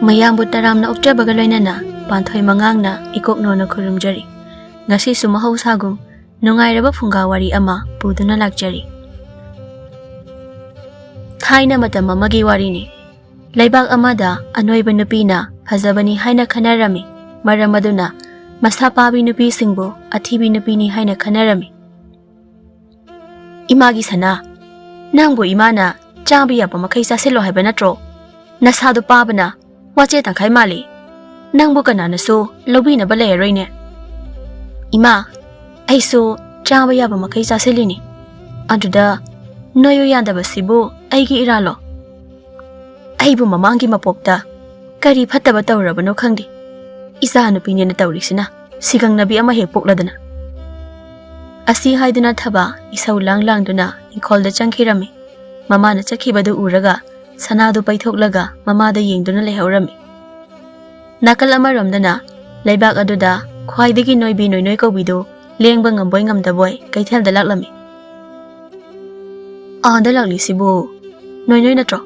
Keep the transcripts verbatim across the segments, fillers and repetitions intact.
ꯃꯌꯥꯝꯕꯨ ꯇꯔꯥꯝꯅ ꯑꯣꯛꯆꯕꯒ ꯂꯣꯏꯅꯅ ꯄꯥꯟꯊꯣꯏ ꯃꯉꯥꯡꯅ ꯏꯀꯣꯛ ꯅꯣꯟꯅ ꯈꯨꯔꯨꯝꯖꯔꯤ꯫ ꯉꯁꯤꯁꯨ ꯃꯍꯧꯁꯥꯒꯨꯝ ꯅꯨꯡꯉꯥꯏꯔꯕ ꯐꯨꯡꯒꯥ ꯋꯥꯔꯤ ꯑꯃ ꯄꯨꯗꯨꯅ ꯂꯥꯛꯆꯔꯤ꯫ ꯊꯥꯏꯅ ꯃꯇꯝ ꯑꯃꯒꯤ ꯋꯥꯔꯤꯅꯤ꯫ ꯂꯩꯕꯥꯛ ꯑꯃꯗ ꯑꯅꯣꯏꯕ ꯅꯨꯄꯤꯅ ꯐꯖꯕꯅꯤ ꯍꯥꯏꯅ ꯈꯟꯅꯔꯝꯃꯤ꯫ ꯃꯔꯝ ꯑꯗꯨꯅ ꯃꯁꯥ ꯄꯥꯕꯤ ꯅꯨꯄꯤꯁꯤꯡꯕꯨ ꯑꯊꯤꯕꯤ ꯅꯨꯄꯤꯅꯤ ꯍꯥꯏꯅ ꯈꯟꯅꯔꯝꯃꯤ꯫ "ꯏꯃꯥꯒꯤ ꯁꯅꯥ, ꯅꯪꯕꯨ ꯏꯃꯥꯅ ꯆꯥꯕ ꯌꯥꯕ ꯃꯈꯩ ꯆꯥꯁꯤꯜꯂꯣ ꯍꯥꯏꯕ ꯅꯠꯇ꯭ꯔꯣ? ꯅꯁꯥꯗꯣ ꯄꯥꯕꯅ ꯋꯥꯆꯦ ꯇꯪꯈꯥꯏ ꯃꯥꯜꯂꯤ꯫ ꯅꯪꯕꯨ ꯀꯅꯥꯅꯁꯨ ꯂꯧꯕꯤꯅꯕ ꯂꯩꯔꯔꯣꯏꯅꯦ꯫" "ꯏꯃꯥ, ꯑꯩꯁꯨ ꯆꯥꯕ ꯌꯥꯕ ꯃꯈꯩ ꯆꯥꯁꯤꯜꯂꯤꯅꯤ꯫ ꯑꯗꯨꯗ ꯅꯣꯏꯌꯨ ꯌꯥꯗꯕꯁꯤꯕꯨ ꯑꯩꯒꯤ ꯏꯔꯥꯜꯂꯣ? ꯑꯩꯕꯨ ꯃꯃꯥꯡꯒꯤ ꯃꯄꯣꯛꯇ ꯀꯔꯤ ꯐꯠꯇꯕ ꯇꯧꯔꯕꯅꯣ ꯈꯪꯗꯦ꯫ ꯏꯆꯥ ꯅꯨꯄꯤꯅꯦꯅ ꯇꯧꯔꯤꯁꯤꯅ ꯁꯤꯒꯪꯅꯕꯤ ꯑꯃ ꯍꯦꯛ ꯄꯣꯛꯂꯗꯅ꯫" ꯑꯁꯤ ꯍꯥꯏꯗꯨꯅ ꯊꯕ ꯏꯁꯧ ꯂꯥꯡ ꯂꯥꯡꯗꯨꯅ ꯏꯪꯈꯣꯜꯗ ꯆꯪꯈꯤꯔꯝꯃꯤ꯫ ꯃꯃꯥꯅ ꯆꯠꯈꯤꯕꯗꯨ ꯎꯔꯒ ꯁꯅꯥꯗꯨ ꯄꯩꯊꯣꯛꯂꯒ ꯃꯃꯥꯗ ꯌꯦꯡꯗꯨꯅ ꯂꯩꯍꯧꯔꯝꯃꯤ꯫ ꯅꯥꯀꯜ ꯑꯃꯔꯣꯝꯗꯅ ꯂꯩꯕꯥꯛ ꯑꯗꯨꯗ ꯈ꯭ꯋꯥꯏꯗꯒꯤ ꯅꯣꯏꯕꯤ ꯅꯣꯏꯅꯣꯏ ꯀꯧꯕꯤꯗꯨ ꯂꯦꯡꯕ ꯉꯝꯕꯣꯏ ꯉꯝꯗꯕꯣꯏ ꯀꯩꯊꯦꯜꯗ ꯂꯥꯛꯂꯝꯃꯤ꯫ "ꯑꯥꯗ ꯂꯥꯛꯂꯤꯁꯤꯕꯨ ꯅꯣꯏꯅꯣꯏ ꯅꯠꯇ꯭ꯔꯣ?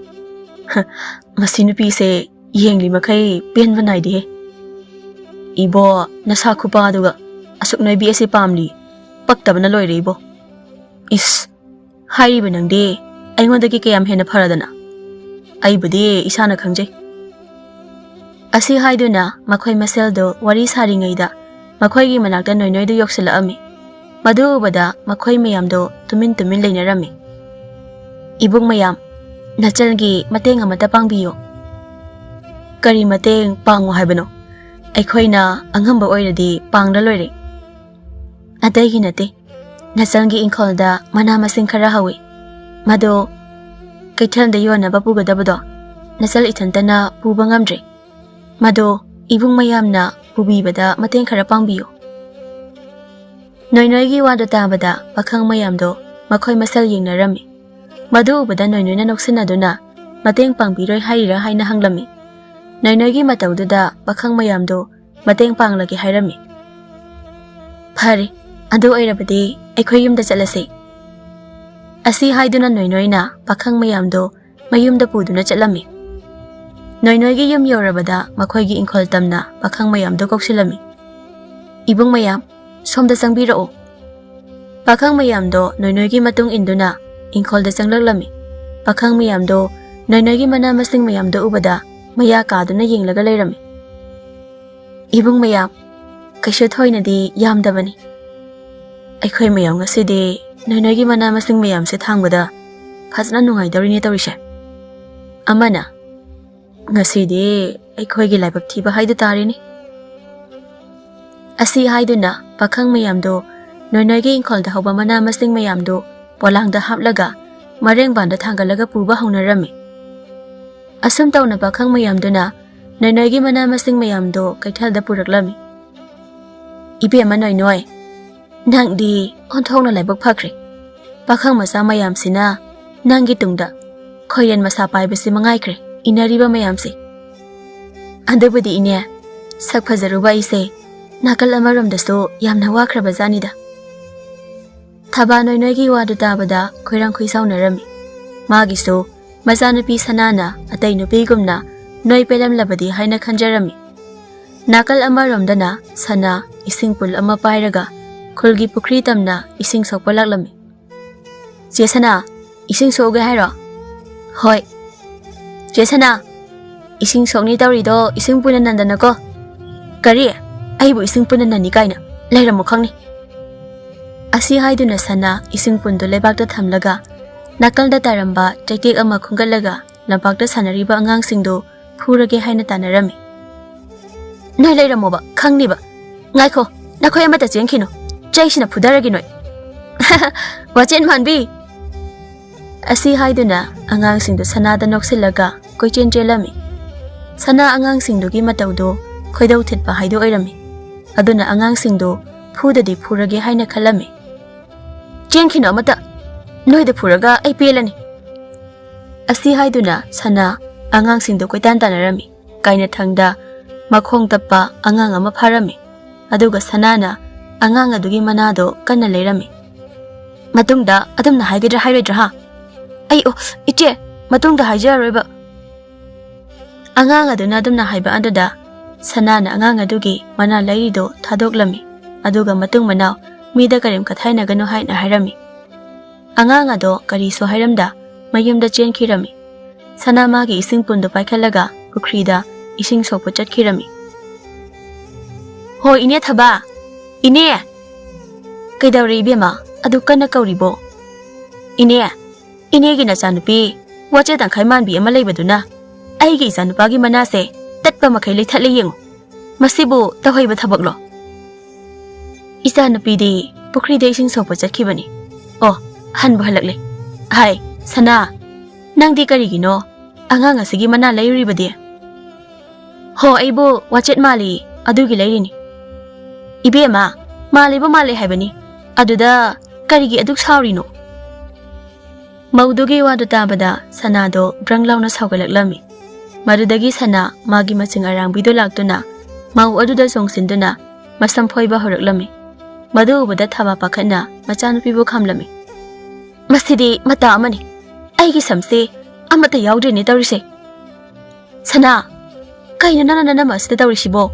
ꯃꯁꯤ ꯅꯨꯄꯤꯁꯦ ꯌꯦꯡꯂꯤ ꯃꯈꯩ ꯄꯦꯟꯕ ꯅꯥꯏꯗꯦꯍꯦ꯫ ꯏꯕꯣ, ꯅꯁꯥ ꯈꯨꯄꯥꯗꯨꯒ ꯑꯁꯨꯛ ꯅꯣꯏꯕꯤ ꯑꯁꯤ ꯄꯥꯝꯂꯤ꯫ ꯄꯛꯇꯕꯅ ꯂꯣꯏꯔꯦ ꯏꯕꯣ꯫ ꯏꯁ, ꯍꯥꯏꯔꯤꯕ ꯅꯪꯗꯤ ꯑꯩꯉꯣꯟꯗꯒꯤ ꯀꯌꯥꯝ ꯍꯦꯟꯅ ꯐꯔꯗꯅ? ꯑꯩꯕꯨꯗꯤ ꯏꯁꯥꯅ ꯈꯪꯖꯩ꯫" ꯑꯁꯤ ꯍꯥꯏꯗꯨꯅ ꯃꯈꯣꯏ ꯃꯁꯦꯜꯗꯨ ꯋꯥꯔꯤ ꯁꯥꯔꯤꯉꯩꯗ ꯃꯈꯣꯏꯒꯤ ꯃꯅꯥꯛꯇ ꯅꯣꯏꯅꯣꯏꯗꯨ ꯌꯧꯁꯤꯜꯂꯛꯑꯝꯃꯤ꯫ ꯃꯗꯨ ꯎꯕꯗ ꯃꯈꯣꯏ ꯃꯌꯥꯝꯗꯣ ꯇꯨꯃꯤꯟ ꯇꯨꯃꯤꯟ ꯂꯩꯅꯔꯝꯃꯤ꯫ "ꯏꯕꯨꯡ ꯃꯌꯥꯝ, ꯅꯆꯜꯒꯤ ꯃꯇꯦꯡ ꯑꯃꯇ ꯄꯥꯡꯕꯤꯌꯨ꯫" "ꯀꯔꯤ ꯃꯇꯦꯡ ꯄꯥꯡꯉꯨ ꯍꯥꯏꯕꯅꯣ? ꯑꯩꯈꯣꯏꯅ ꯑꯉꯝꯕ ꯑꯣꯏꯔꯗꯤ ꯄꯥꯡꯂ ꯂꯣꯏꯔꯦ꯫" "ꯑꯇꯩꯒꯤ ꯅꯠꯇꯦ, ꯅꯆꯜꯒꯤ ꯏꯪꯈꯣꯜꯗ ꯃꯅꯥ ꯃꯁꯤꯡ ꯈꯔ ꯍꯧꯏ꯫ ꯃꯗꯣ ꯀꯩꯊꯦꯜꯗ ꯌꯣꯟꯅꯕ ꯄꯨꯒꯗꯕꯗꯣ ꯅꯆꯜ ꯏꯊꯟꯇꯅ ꯄꯨꯕ ꯉꯝꯗ꯭ꯔꯦ꯫ ꯃꯗꯣ ꯏꯕꯨꯡ ꯃꯌꯥꯝꯅ ꯄꯨꯕꯤꯕꯗ ꯃꯇꯦꯡ ꯈꯔ ꯄꯥꯡꯕꯤꯌꯨ꯫" ꯅꯣꯏꯅꯣꯏꯒꯤ ꯋꯥꯗꯨ ꯇꯥꯕꯗ ꯄꯥꯈꯪ ꯃꯌꯥꯝꯗꯣ ꯃꯈꯣꯏ ꯃꯁꯦꯜ ꯌꯦꯡꯅꯔꯝꯃꯤ꯫ ꯃꯗꯨ ꯎꯕꯗ ꯅꯣꯏꯅꯣꯏꯅ ꯅꯣꯛꯁꯤꯟꯅꯗꯨꯅ ꯃꯇꯦꯡ ꯄꯥꯡꯕꯤꯔꯣꯏ ꯍꯥꯏꯔꯤꯔꯥ ꯍꯥꯏꯅ ꯍꯪꯂꯝꯃꯤ꯫ ꯅꯣꯏꯅꯣꯏꯒꯤ ꯃꯇꯧꯗꯨꯗ ꯄꯥꯈꯪ ꯃꯌꯥꯝꯗꯣ ꯃꯇꯦꯡ ꯄꯥꯡꯂꯒꯦ ꯍꯥꯏꯔꯝꯃꯤ꯫ "ꯐꯔꯦ, ꯑꯗꯨ ꯑꯣꯏꯔꯕꯗꯤ ꯑꯩꯈꯣꯏ ꯌꯨꯝꯗ ꯆꯠꯂꯁꯤ꯫" ꯑꯁꯤ ꯍꯥꯏꯗꯨꯅ ꯅꯣꯏꯅꯣꯏꯅ ꯄꯥꯈꯪ ꯃꯌꯥꯝꯗꯣ ꯃꯌꯨꯝꯗ ꯄꯨꯗꯨꯅ ꯆꯠꯂꯝꯃꯤ꯫ ꯅꯣꯏꯅꯣꯏꯒꯤ ꯌꯨꯝ ꯌꯧꯔꯕꯗ ꯃꯈꯣꯏꯒꯤ ꯏꯪꯈꯣꯜ ꯇꯝꯅ ꯄꯥꯈꯪ ꯃꯌꯥꯝꯗꯨ ꯀꯧꯁꯤꯜꯂꯝꯃꯤ꯫ "ꯏꯕꯨꯡ ꯃꯌꯥꯝ, ꯁꯣꯝꯗ ꯆꯪꯕꯤꯔꯛꯎ꯫" ꯄꯥꯈꯪ ꯃꯌꯥꯝꯗꯣ ꯅꯣꯏꯅꯣꯏꯒꯤ ꯃꯇꯨꯡ ꯏꯟꯗꯨꯅ ꯏꯪꯈꯣꯜꯗ ꯆꯪꯂꯛꯂꯝꯃꯤ꯫ ꯄꯥꯈꯪ ꯃꯌꯥꯝꯗꯣ ꯅꯣꯏꯅꯣꯏꯒꯤ ꯃꯅꯥ ꯃꯁꯤꯡ ꯃꯌꯥꯝꯗꯣ ꯎꯕꯗ ꯃꯌꯥ ꯀꯥꯗꯨꯅ ꯌꯦꯡꯂꯒ ꯂꯩꯔꯝꯃꯤ꯫ "ꯏꯕꯨꯡ ꯃꯌꯥꯝ, ꯀꯩꯁꯨ ꯊꯣꯏꯅꯗꯤ ꯌꯥꯝꯗꯕꯅꯤ꯫ ꯑꯩꯈꯣꯏ ꯃꯌꯥꯝ ꯉꯁꯤꯗꯤ ꯅꯣꯏꯅꯣꯏꯒꯤ ꯃꯅꯥ ꯃꯁꯤꯡ ꯃꯌꯥꯝꯁꯦ ꯊꯥꯡꯕꯗ ꯐꯖꯅ ꯅꯨꯡꯉꯥꯏꯗꯧꯔꯤꯅꯦ ꯇꯧꯔꯤꯁꯦ꯫" ꯑꯃꯅ, "ꯉꯁꯤꯗꯤ ꯑꯩꯈꯣꯏꯒꯤ ꯂꯥꯏꯕꯛ ꯊꯤꯕ ꯍꯥꯏꯗꯨ ꯇꯥꯔꯦꯅꯦ꯫" ꯑꯁꯤ ꯍꯥꯏꯗꯨꯅ ꯄꯥꯈꯪ ꯃꯌꯥꯝꯗꯣ ꯅꯣꯏꯅꯣꯏꯒꯤ ꯏꯪꯈꯣꯜꯗ ꯍꯧꯕ ꯃꯅꯥ ꯃꯁꯤꯡ ꯃꯌꯥꯝꯗꯣ ꯄꯣꯂꯥꯡꯗ ꯍꯥꯞꯂꯒ ꯃꯔꯦꯡꯕꯥꯟꯗ ꯊꯥꯡꯒꯠꯂꯒ ꯄꯨꯕ ꯍꯧꯅꯔꯝꯃꯤ꯫ ꯑꯁꯨꯝ ꯇꯧꯅ ꯄꯥꯈꯪ ꯃꯌꯥꯝꯗꯨꯅ ꯅꯣꯏꯅꯣꯏꯒꯤ ꯃꯅꯥ ꯃꯁꯤꯡ ꯃꯌꯥꯝꯗꯣ ꯀꯩꯊꯦꯜꯗ ꯄꯨꯔꯛꯂꯝꯃꯤ꯫ "ꯏꯕꯦꯝꯃ ꯅꯣꯏꯅꯣꯏ, ꯅꯪꯗꯤ ꯑꯣꯟꯊꯣꯛꯅ ꯂꯥꯏꯕꯛ ꯐꯈ꯭ꯔꯦ꯫ ꯄꯥꯈꯪ ꯃꯆꯥ ꯃꯌꯥꯝꯁꯤꯅ ꯅꯪꯒꯤ ꯇꯨꯡꯗ ꯈꯣꯏꯔꯦꯟ ꯃꯁꯥ ꯄꯥꯏꯕꯁꯤ ꯃꯉꯥꯏꯈ꯭ꯔꯦ ꯏꯟꯅꯔꯤꯕ ꯃꯌꯥꯝꯁꯦ꯫ ꯑꯗꯨꯕꯨꯗꯤ ꯏꯅꯦ, ꯁꯛ ꯐꯖꯔꯨꯕ ꯑꯩꯁꯦ ꯅꯥꯀꯜ ꯑꯃꯔꯣꯝꯗꯁꯨ ꯌꯥꯝꯅ ꯋꯥꯈ꯭ꯔꯕ ꯖꯥꯠꯅꯤꯗ꯫" ꯊꯕꯥ ꯅꯣꯏꯅꯣꯏꯒꯤ ꯋꯥꯗꯨ ꯇꯥꯕꯗ ꯈꯣꯏꯔꯥꯡ ꯈꯣꯏꯁꯥꯎꯅꯔꯝꯃꯤ꯫ ꯃꯥꯒꯤꯁꯨ ꯃꯆꯥꯅꯨꯄꯤ ꯁꯅꯥꯅ ꯑꯇꯩ ꯅꯨꯄꯤꯒꯨꯝꯅ ꯅꯣꯏ ꯄꯦꯜꯂꯝꯂꯕꯗꯤ ꯍꯥꯏꯅ ꯈꯟꯖꯔꯝꯃꯤ꯫ ꯅꯥꯀꯜ ꯑꯃꯔꯣꯝꯗꯅ ꯁꯅꯥ ꯏꯁꯤꯡ ꯄꯨꯜ ꯑꯃ ꯄꯥꯏꯔꯒ ꯈꯨꯜꯒꯤ ꯄꯨꯈ꯭ꯔꯤ ꯇꯝꯅ ꯏꯁꯤꯡ ꯁꯣꯛꯄ ꯂꯥꯛꯂꯝꯃꯤ꯫ "ꯆꯦ ꯁꯅꯥ, ꯏꯁꯤꯡ ꯁꯣꯛꯎꯒꯦ ꯍꯥꯏꯔꯣ?" "ꯍꯣꯏ꯫" "ꯆꯦ ꯁꯅꯥ, ꯏꯁꯤꯡ ꯁꯣꯛꯅꯤ ꯇꯧꯔꯤꯗꯣ ꯏꯁꯤꯡ ꯄꯨꯟꯅ ꯅꯟꯗꯅꯀꯣ꯫" "ꯀꯔꯤ? ꯑꯩꯕꯨ ꯏꯁꯤꯡ ꯄꯨꯟꯅ ꯅꯟꯅꯤ ꯀꯥꯏꯅ? ꯂꯩꯔꯝꯃꯣ ꯈꯪꯅꯤ꯫" ꯑꯁꯤ ꯍꯥꯏꯗꯨꯅ ꯁꯅꯥ ꯏꯁꯤꯡ ꯄꯨꯟꯗꯨ ꯂꯩꯕꯥꯛꯇ ꯊꯝꯂꯒ ꯅꯥꯀꯜꯗ ꯇꯥꯔꯝꯕ ꯆꯩꯇꯦꯛ ꯑꯃ ꯈꯨꯟꯒꯠꯂꯒ ꯂꯝꯄꯥꯛꯇ ꯁꯥꯟꯅꯔꯤꯕ ꯑꯉꯥꯡꯁꯤꯡꯗꯨ ꯐꯨꯔꯒꯦ ꯍꯥꯏꯅ ꯇꯥꯟꯅꯔꯝꯃꯤ꯫ "ꯅꯣꯏ ꯂꯩꯔꯝꯃꯣꯕ, ꯈꯪꯅꯤꯕ꯫ ꯉꯥꯏꯈꯣ, ꯅꯈꯣꯏ ꯑꯃꯠꯇ ꯆꯦꯟꯈꯤꯅꯨ꯫ ꯆꯩꯁꯤꯅ ꯐꯨꯗꯔꯒꯦ ꯅꯣꯏ꯫" "ꯋꯥꯆꯦꯟ ꯃꯥꯟꯕꯤ!" ꯑꯁꯤ ꯍꯥꯏꯗꯨꯅ ꯑꯉꯥꯡꯁꯤꯡꯗꯨ ꯁꯅꯥꯗ ꯅꯣꯛꯁꯤꯜꯂꯒ ꯀꯣꯏꯆꯦꯟ ꯆꯦꯜꯂꯝꯃꯤ꯫ ꯁꯅꯥ ꯑꯉꯥꯡꯁꯤꯡꯗꯨꯒꯤ ꯃꯇꯧꯗꯨ ꯈꯣꯏꯗꯧ ꯊꯤꯠꯄ ꯍꯥꯏꯗꯨ ꯑꯣꯏꯔꯝꯃꯤ꯫ ꯑꯗꯨꯅ ꯑꯉꯥꯡꯁꯤꯡꯗꯨ ꯐꯨꯗꯗꯤ ꯐꯨꯔꯒꯦ ꯍꯥꯏꯅ ꯈꯜꯂꯝꯃꯤ꯫ "ꯆꯦꯟꯈꯤꯅꯨ ꯑꯃꯠꯇ꯫ ꯅꯣꯏꯗ ꯐꯨꯔꯒ ꯑꯩ ꯄꯦꯜꯂꯅꯤ꯫" ꯑꯁꯤ ꯍꯥꯏꯗꯨꯅ ꯁꯅꯥ ꯑꯉꯥꯡꯁꯤꯡꯗꯨ ꯀꯣꯏꯇꯥꯟ ꯇꯥꯟꯅꯔꯝꯃꯤ꯫ ꯀꯥꯏꯅꯊꯪꯗ ꯃꯈꯣꯡ ꯇꯞꯄ ꯑꯉꯥꯡ ꯑꯃ ꯐꯥꯔꯝꯃꯤ꯫ ꯑꯗꯨꯒ ꯁꯅꯥꯅ ꯑꯉꯥꯡ ꯑꯗꯨꯒꯤ ꯃꯅꯥꯗꯣ ꯀꯟꯅ ꯂꯩꯔꯝꯃꯤ꯫ "ꯃꯇꯨꯡꯗ ꯑꯗꯨꯝꯅ ꯍꯥꯏꯒꯗ꯭ꯔꯥ ꯍꯥꯏꯔꯣꯏꯗ꯭ꯔꯥ ꯍꯥ?" "ꯑꯩ, ꯑꯣ, ꯏꯆꯦ, ꯃꯇꯨꯡꯗ ꯍꯥꯏꯖꯔꯔꯣꯏꯕ꯫" ꯑꯉꯥꯡ ꯑꯗꯨꯅ ꯑꯗꯨꯝꯅ ꯍꯥꯏꯕ ꯑꯗꯨꯗ ꯁꯅꯥꯅ ꯑꯉꯥꯡ ꯑꯗꯨꯒꯤ ꯃꯅꯥ ꯂꯩꯔꯤꯗꯨ ꯊꯥꯗꯣꯛꯂꯝꯃꯤ꯫ ꯑꯗꯨꯒ ꯃꯇꯨꯡ ꯃꯅꯥꯎ ꯃꯤꯗ ꯀꯔꯤꯝ ꯀꯊꯥꯏꯅꯒꯅꯨ ꯍꯥꯏꯅ ꯍꯥꯏꯔꯝꯃꯤ꯫ ꯑꯉꯥꯡ ꯑꯗꯣ ꯀꯔꯤꯁꯨ ꯍꯥꯏꯔꯝꯗ ꯃꯌꯨꯝꯗ ꯆꯦꯟꯈꯤꯔꯝꯃꯤ꯫ ꯁꯅꯥ ꯃꯥꯒꯤ ꯏꯁꯤꯡ ꯄꯨꯟꯗꯨ ꯄꯥꯏꯈꯠꯂꯒ ꯄꯨꯈ꯭ꯔꯤꯗ ꯏꯁꯤꯡ ꯁꯣꯛꯄ ꯆꯠꯈꯤꯔꯝꯃꯤ꯫ "ꯍꯣ ꯏꯅꯦ ꯊꯕꯥ, ꯏꯅꯦ!" "ꯀꯩꯗꯧꯔꯦ ꯏꯕꯦꯝꯃ, ꯑꯗꯨ ꯀꯟꯅ ꯀꯧꯔꯤꯕꯣ?" "ꯏꯅꯦ, ꯏꯅꯦꯒꯤ ꯅꯆꯥꯅꯨꯄꯤ ꯋꯥꯆꯦ ꯇꯪꯈꯥꯏ ꯃꯥꯟꯕꯤ ꯑꯃ ꯂꯩꯕꯗꯨꯅ ꯑꯩꯒꯤ ꯏꯆꯥꯅꯨꯄꯥꯒꯤ ꯃꯅꯥꯁꯦ ꯇꯠꯄ ꯃꯈꯩ ꯂꯩꯊꯠꯂꯦ ꯌꯦꯡꯉꯨ꯫ ꯃꯁꯤꯕꯨ ꯇꯧꯍꯩꯕ ꯊꯕꯛꯂꯣ?" "ꯏꯆꯥꯅꯨꯄꯤꯗꯤ ꯄꯨꯈ꯭ꯔꯤꯗ ꯏꯁꯤꯡ ꯁꯣꯛꯄ ꯆꯠꯈꯤꯕꯅꯤ꯫ ꯑꯣ, ꯍꯟꯕꯨ ꯍꯜꯂꯛꯂꯦ꯫ ꯍꯥꯏ, ꯁꯅꯥ, ꯅꯪꯗꯤ ꯀꯔꯤꯒꯤꯅꯣ ꯑꯉꯥꯡ ꯑꯁꯤꯒꯤ ꯃꯅꯥ ꯂꯩꯔꯨꯔꯤꯕꯗꯤ?" "ꯍꯣ, ꯑꯩꯕꯨ ꯋꯥꯆꯦꯠ ꯃꯥꯜꯂꯤ, ꯑꯗꯨꯒꯤ ꯂꯩꯔꯤꯅꯤ꯫" "ꯏꯕꯦꯝꯃ, ꯃꯥꯜꯂꯤꯕ ꯃꯥꯜꯂꯤ ꯍꯥꯏꯕꯅꯤ, ꯑꯗꯨꯗ ꯀꯔꯤꯒꯤ ꯑꯗꯨꯛ ꯁꯥꯎꯔꯤꯅꯣ?" ꯃꯧꯗꯨꯒꯤ ꯋꯥꯗꯨ ꯇꯥꯕꯗ ꯁꯅꯥꯗꯣ ꯕ꯭ꯔꯪ ꯂꯥꯎꯅ ꯁꯥꯎꯒꯠꯂꯛꯂꯝꯃꯤ꯫ ꯃꯗꯨꯗꯒꯤ ꯁꯅꯥ ꯃꯥꯒꯤ ꯃꯆꯤꯡ ꯑꯔꯥꯡꯕꯤꯗꯨ ꯂꯥꯛꯇꯨꯅ ꯃꯧ ꯑꯗꯨꯗ ꯆꯣꯡꯁꯤꯟꯗꯨꯅ ꯃꯁꯝ ꯐꯣꯏꯕ ꯍꯧꯔꯛꯂꯝꯃꯤ꯫ ꯃꯗꯨ ꯎꯕꯗ ꯊꯕꯥ ꯄꯥꯈꯠꯅ ꯃꯆꯥꯅꯨꯄꯤꯕꯨ ꯈꯥꯝꯂꯝꯃꯤ꯫ "ꯃꯁꯤꯗꯤ ꯃꯇꯥ ꯑꯃꯅꯤ꯫ ꯑꯩꯒꯤ ꯁꯝꯁꯦ ꯑꯃꯠꯇ ꯌꯥꯎꯗ꯭ꯔꯦꯅꯦ ꯇꯧꯔꯤꯁꯦ꯫ ꯁꯅꯥ, ꯀꯩꯅꯣ ꯅꯪꯅ ꯅꯅꯝ ꯑꯁꯤꯗ ꯇꯧꯔꯤꯁꯤꯕꯣ?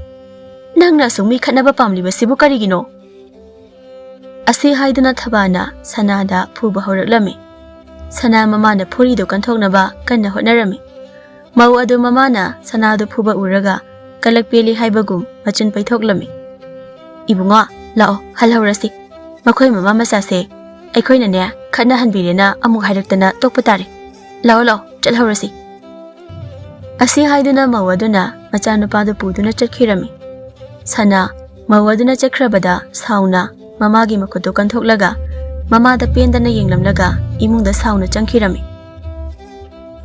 ꯅꯪꯅ ꯑꯁꯨꯛ ꯃꯤ ꯈꯠꯅꯕ ꯄꯥꯝꯂꯤꯕꯁꯤꯕꯨ ꯀꯔꯤꯒꯤꯅꯣ?" ꯑꯁꯤ ꯍꯥꯏꯗꯨꯅ ꯊꯕꯥꯅ ꯁꯅꯥꯗ ꯐꯨꯕ ꯍꯧꯔꯛꯂꯝꯃꯤ꯫ ꯁꯅꯥ ꯃꯃꯥꯅ ꯐꯨꯔꯤꯗꯨ ꯀꯟꯊꯣꯛꯅꯕ ꯀꯟꯅ ꯍꯣꯠꯅꯔꯝꯃꯤ꯫ ꯃꯧ ꯑꯗꯨ ꯃꯃꯥꯅ ꯁꯅꯥꯗꯨ ꯐꯨꯕ ꯎꯔꯒ ꯀꯂꯛ ꯄꯦꯜꯂꯤ ꯍꯥꯏꯕꯒꯨꯝ ꯃꯆꯤꯟ ꯄꯩꯊꯣꯛꯂꯝꯃꯤ꯫ "ꯏꯕꯨꯡꯉꯣ, ꯂꯥꯛꯑꯣ, ꯍꯜꯍꯧꯔꯁꯤ꯫ ꯃꯈꯣꯏ ꯃꯃꯥ ꯃꯆꯥꯁꯦ ꯑꯩꯈꯣꯏꯅꯅꯦ ꯈꯠꯅꯍꯟꯕꯤꯔꯦꯅ ꯑꯃꯨꯛ ꯍꯥꯏꯔꯛꯇꯅ ꯇꯣꯛꯄ ꯇꯥꯔꯦ꯫ ꯂꯥꯛꯑꯣ, ꯂꯥꯛꯑꯣ, ꯆꯠꯍꯧꯔꯁꯤ꯫" ꯑꯁꯤ ꯍꯥꯏꯗꯨꯅ ꯃꯧ ꯑꯗꯨꯅ ꯃꯆꯥꯅꯨꯄꯥꯗꯨ ꯄꯨꯗꯨꯅ ꯆꯠꯈꯤꯔꯝꯃꯤ꯫ ꯁꯅꯥ ꯃꯧ ꯑꯗꯨꯅ ꯆꯠꯈ꯭ꯔꯕꯗ ꯁꯥꯎꯅ ꯃꯃꯥꯒꯤ ꯃꯈꯨꯠꯇꯨ ꯀꯟꯊꯣꯛꯂꯒ ꯃꯃꯥꯗ ꯄꯦꯟꯗꯅ ꯌꯦꯡꯂꯝꯂꯒ ꯏꯃꯨꯡꯗ ꯁꯥꯎꯅ ꯆꯪꯈꯤꯔꯝꯃꯤ꯫